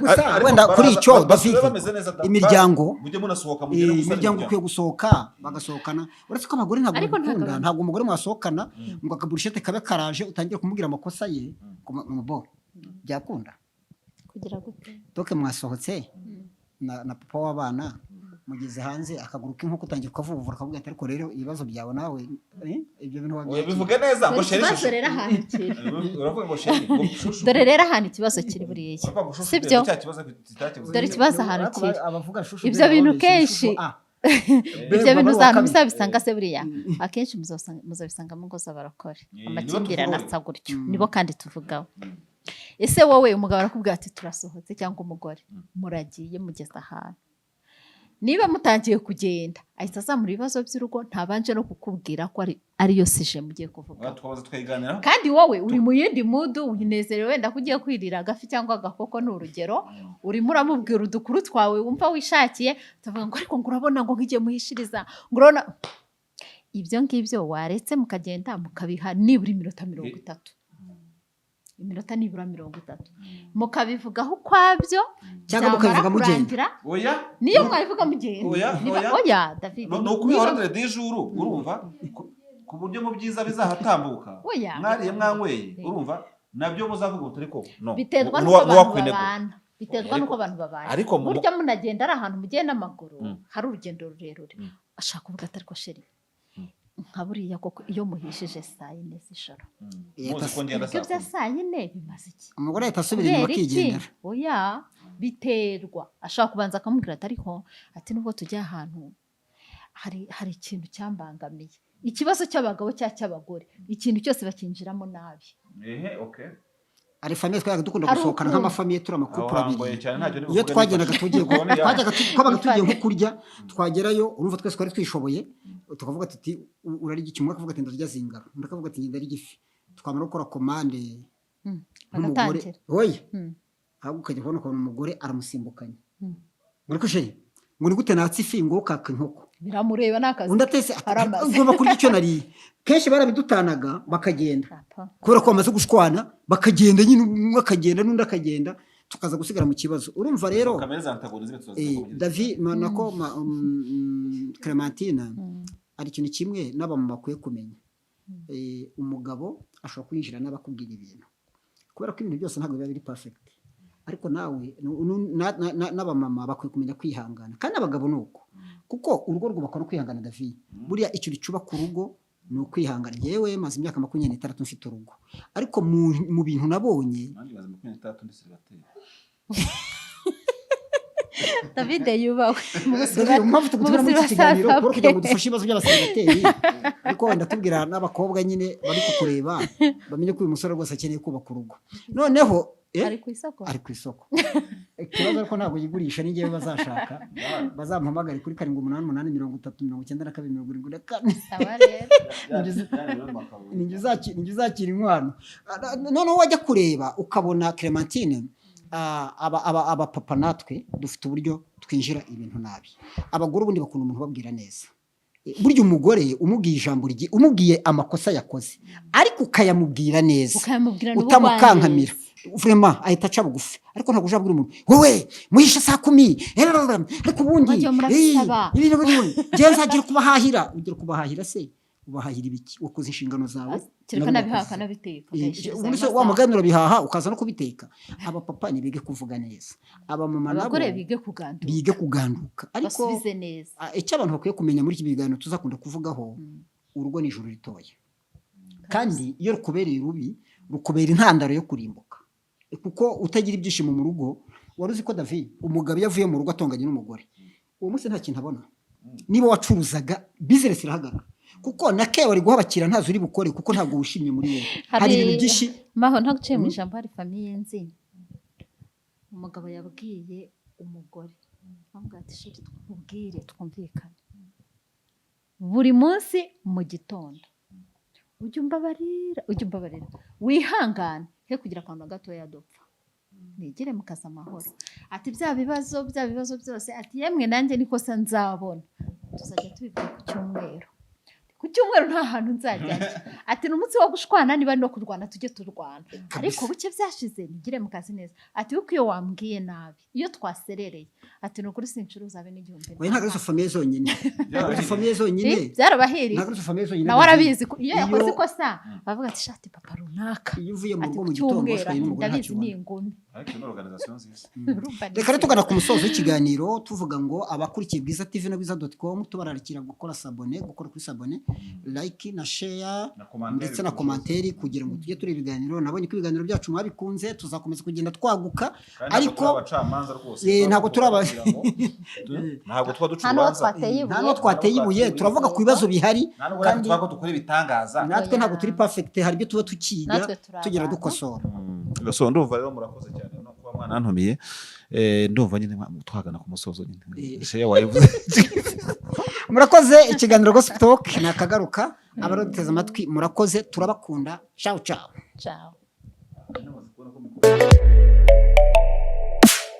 Gusa Ariko wenda kuri baraza- icyo, basigaye David, bameze neza da. imiryango Mujye munasohoka, mugende gusana. Imiryango ikwiye gusohoka bagasohokana, uretse ko abagore ntabwo Ariko ntabwo babikunda. Ntabwo umugore mwasohokana ngo akaburushete kabe karaje utangire kumubwira amakosa ye ngo bo byakunda. Kugira gute? Doke mwasohotse na papa w'abana, mugeze hanze, akaguru k'inkoko utangiye ukavuvura, akavuga ati: "Ariko rero ibibazo byawe nawe, ibyo bintu Oya, wabyakira." bivuge neza ngo Dore chéri, ikibazo chouchou. rero ahantu kiri. Uravuga ngo chéri, ngo chouchou. Dore rero ahantu ikibazo kiri buriya, Uravuga ngo chouchou, si byo? cya kibazo kitakemuze. Dore ikibazo ahantu Ariko kiri. abavuga chouchou Ibyo be bintu baba kenshi- chouchou A. Ibyo Be bintu baba ari uwa uzantu kabiri. muzabisanga se buriya, akenshi muzabisanga mu ngo z'abarokore. Nibo Amakimbirane tuvugaho. asa gutyo, nibo kandi tuvugaho. Ese wowe umugabo arakubwira ati turasohotse, cyangwa umugore, muragiye, mugeze ahantu, niba mutangiye kugenda ahita azamura ibibazo by'urugo, ntabanje no kukubwira ko ariyo sujet mugiye kuvuga. Tukabanza tukayiganiraho. Kandi wowe uri mu yindi mood, unezerewe, wenda ko ugiye kwirira agafi cyangwa agakoko, ni urugero, urimo uramubwira udukuru twawe wumva wishakiye, tuvuga ngo ariko ngo urabona ngo nk'igihe muhishiriza, ngo urabona ibyo ngibyo, waretse mukagenda mukabiha nibura iminota 30, iminota nibura 30, mukabivugaho ukwabyo. Cyangwa Byamara mukabivuga mugenda. kurangira, Oya. niyo mwabivuga mugenda. Oya, oya. Oya David, Ni ukubiha ordre du jour, urumva, ku buryo mu byiza bizahatambuka, Oya. mwariye mwanyweye, urumva, nabyo muzavuga uti ariko no Biterwa n'uko abantu n'uwakwinego. babana, biterwa Ariko- n'uko abantu babana. Ariko Burya munagenda ari ahantu mugiye n'amaguru, hari urugendo rurerure, ashaka kuvuga ati: "Ariko chéri, nka buriya koko iyo muhishije saa yine z'ijoro, Muzi ko ngenda ibyo saa bya kumi. saa yine bimaze iki?" Umugore ahita asubira inyuma Kubera iki? akigendera. Oya, biterwa, ashobora kubanza akamubwira ati: "Ariko," ati, "nubwo tujya ahantu, hari ikintu cyambangamiye." Ikibazo cy'abagabo cyangwa cy'abagore, ikintu cyose bakinjiramo nabi. Ehe, okay. Hari famille twajyaga dukunda Hari gusohokana, ukuntu. nk'amafamille turi Aho amacouple hangoye abiri. cyane, ntacyo Iyo nibuvuge. twagendaga Nifashe. tugiye Ubwo ni ya- twabaga tugiye nko kurya, twagerayo, urumva twese twari twishoboye, tukavuga tuti: "Urarya iki?" Umwe akavuga ati: "Ndarya zingaro," undi akavuga ati: "Ndarya ifi." Twamara gukora commande, nk'umugore Agatangira. oya, ahubwo ukajya kubona ukabona umugore aramusimbukanye, ngo: "Ariko chéri," ngo, "ni gute natse ifi ngo ukaka inkoko?" Biramureba, ni akazi. Undi atese ati: Aramaze. "Ugomba kurya icyo nariye." Kenshi barabidutanaga bakagenda, Papa. kubera ko bamaze gushwana, bakagenda nyine, umwe akagenda n'undi akagenda, tukaza gusigara mu kibazo. Urumva rero, Kamere za antagonisme turazikunda. David nako Clementine, hari ikintu kimwe n'abamama bakwiye kumenya. Umugabo ashobora kwinjira n'abakubwira ibintu, kubera ko ibintu byose ntabwo biba biri perfect, ariko nawe n'abamama bakwiye kumenya kwihangana, kandi abagabo ni uko, kuko urugo rwubakwa no kwihangana. David, buriya ikintu cyubaka urugo ni ukwihangana. Yewe, maze imyaka 26 mfite urugo, ariko mu bintu nabonye Nanjye maze 26 ndi célibataire. David yubahwe mu David, impamvu tugutumira muri iki kiganiro buzima kuba kugira ngo bwe. dufashe ibibazo by'abaseribateri, ariko wenda tubwira n'abakobwa nyine bari kukureba bamenye ko uyu musore rwose akeneye kubaka urugo. Noneho Ari ku isoko. Ari ku isoko. Ikibazo ariko ntabwo yigurisha, ni njyewe bazashaka bazamuhamagare kuri 788 30 92 74. Sawa rero. Ninjye uzakira inkwano. Noneho wajya kureba ukabona Clementine, abapapa natwe dufite uburyo twinjira ibintu nabi. Abagore ubundi bakunda umuntu ubabwira neza. Burya umugore umubwiye ijambo umubwiye amakosa yakoze, ariko ukayamubwira neza, Ukayamubwira utamukankamira, vraiment ahita aca bugufi. Ariko ntabwo uzabwira umuntu: "Wowe muhisha saa kumi, ariko ubundi Mwagiye murabisaba. Ibintu bimwe njyewe nzagira kubahahira." Ugira kubahahira se ubahahira ibiki? Wakoze inshingano zawe, Kereka nabo nabihaha, bakoze. Akanabiteka, akayishyuza Ubundi se ayo wa masaha. mugani urabihaha ukaza no kubiteka. Abapapa ntibige kuvuga neza, abamama nabo Abagore bige kuganduka. Bige kuganduka, ariko Basubize neza. Icyo abantu bakwiye kumenya muri iki biganiro tuzakunda kuvugaho, urugo ni ijuru ritoya, kandi iyo rukubereye rubi rukubera intandaro yo kurimbuka, kuko utagira ibyishimo mu rugo. Wari uzi ko, David, umugabo iyo avuye mu rugo atonganye n'umugore, uwo munsi nta kintu abona? Niba wacuruzaga, business irahagarara, kuko na keya wari guha abakiriya ntazo uri bukore, kuko ntabwo wishimye muri wowe. Hari ibintu byinshi. Maho ntaguciye mu ijambo, hari famille nzi, umugabo yabwiye umugore, amubwira ati: "Chéri, twubwire twumvikane, buri munsi mu gitondo ujya umbabarira, ujya umbabarira, wihangane he kugira akantu na gatoya dupfa." Nigire mu kazi amahoro. Ati bya bibazo byose, ati yemwe nanjye nikosa nzabona tuzajya tubivuga ku cyumweru. Ku cyumweru nta hantu nzajya njya. Ati ni umunsi wo gushwana, niba no kurwana tujye turwana, ariko buke byashize nigire mu kazi neza. Ati kuko iyo wambwiye nabi, iyo twaserereye, ati ni ukuri sincuruza abe n'igihumbi. Oya, ntabwo ari izo famille zonyine, ntabwo ari izo famille zonyine. Byarabahiriye. Ntabwo ari izo famille zonyine. Nawe arabizi ko iyo yakoze ikosa bavuga ati shati papa runaka. Iyo uvuye mu Ati rugo ku mu gitondo cyumweru, washwanye ati n'umugore, ndabizi ntacyo ni ubona. ingumi. Ariko ni organisation nziza. Urumva ni Reka rero tugana ku musozo w'ikiganiro, tuvuga ngo abakurikiye Bwiza TV na bwiza.com, tubararikira gukora s'abonner, gukora kuri s'abonner, like na share Na commentaire. ndetse na commentaire, kugira ngo tujye tureba ibiganiro. Nabonye ko ibiganiro byacu mwabikunze, tuzakomeza kugenda twaguka. Ariko abacamanza rwose. Ntabwo turi Ntabwo tuba duca Nta n'uwo urubanza. twateye Nta n'uwo ibuye. twateye ibuye, turavuga ku bibazo bihari. Nta nubwo Kandi tuba ko dukora ibitangaza. natwe Oya. ntabwo turi perfect, hari ibyo tuba tukiga, Natwe turi tugenda abantu. dukosora. So ndumva rero murakoze cyane no kuba mwanantumiye. Ndumva nyine twagana ku musozo nyine. Share wayivuze. Murakoze. Ikiganiro Gospel Talk ni akagaruka. Abaraduteze amatwi, murakoze, turabakunda. Ciao ciao. Ciao.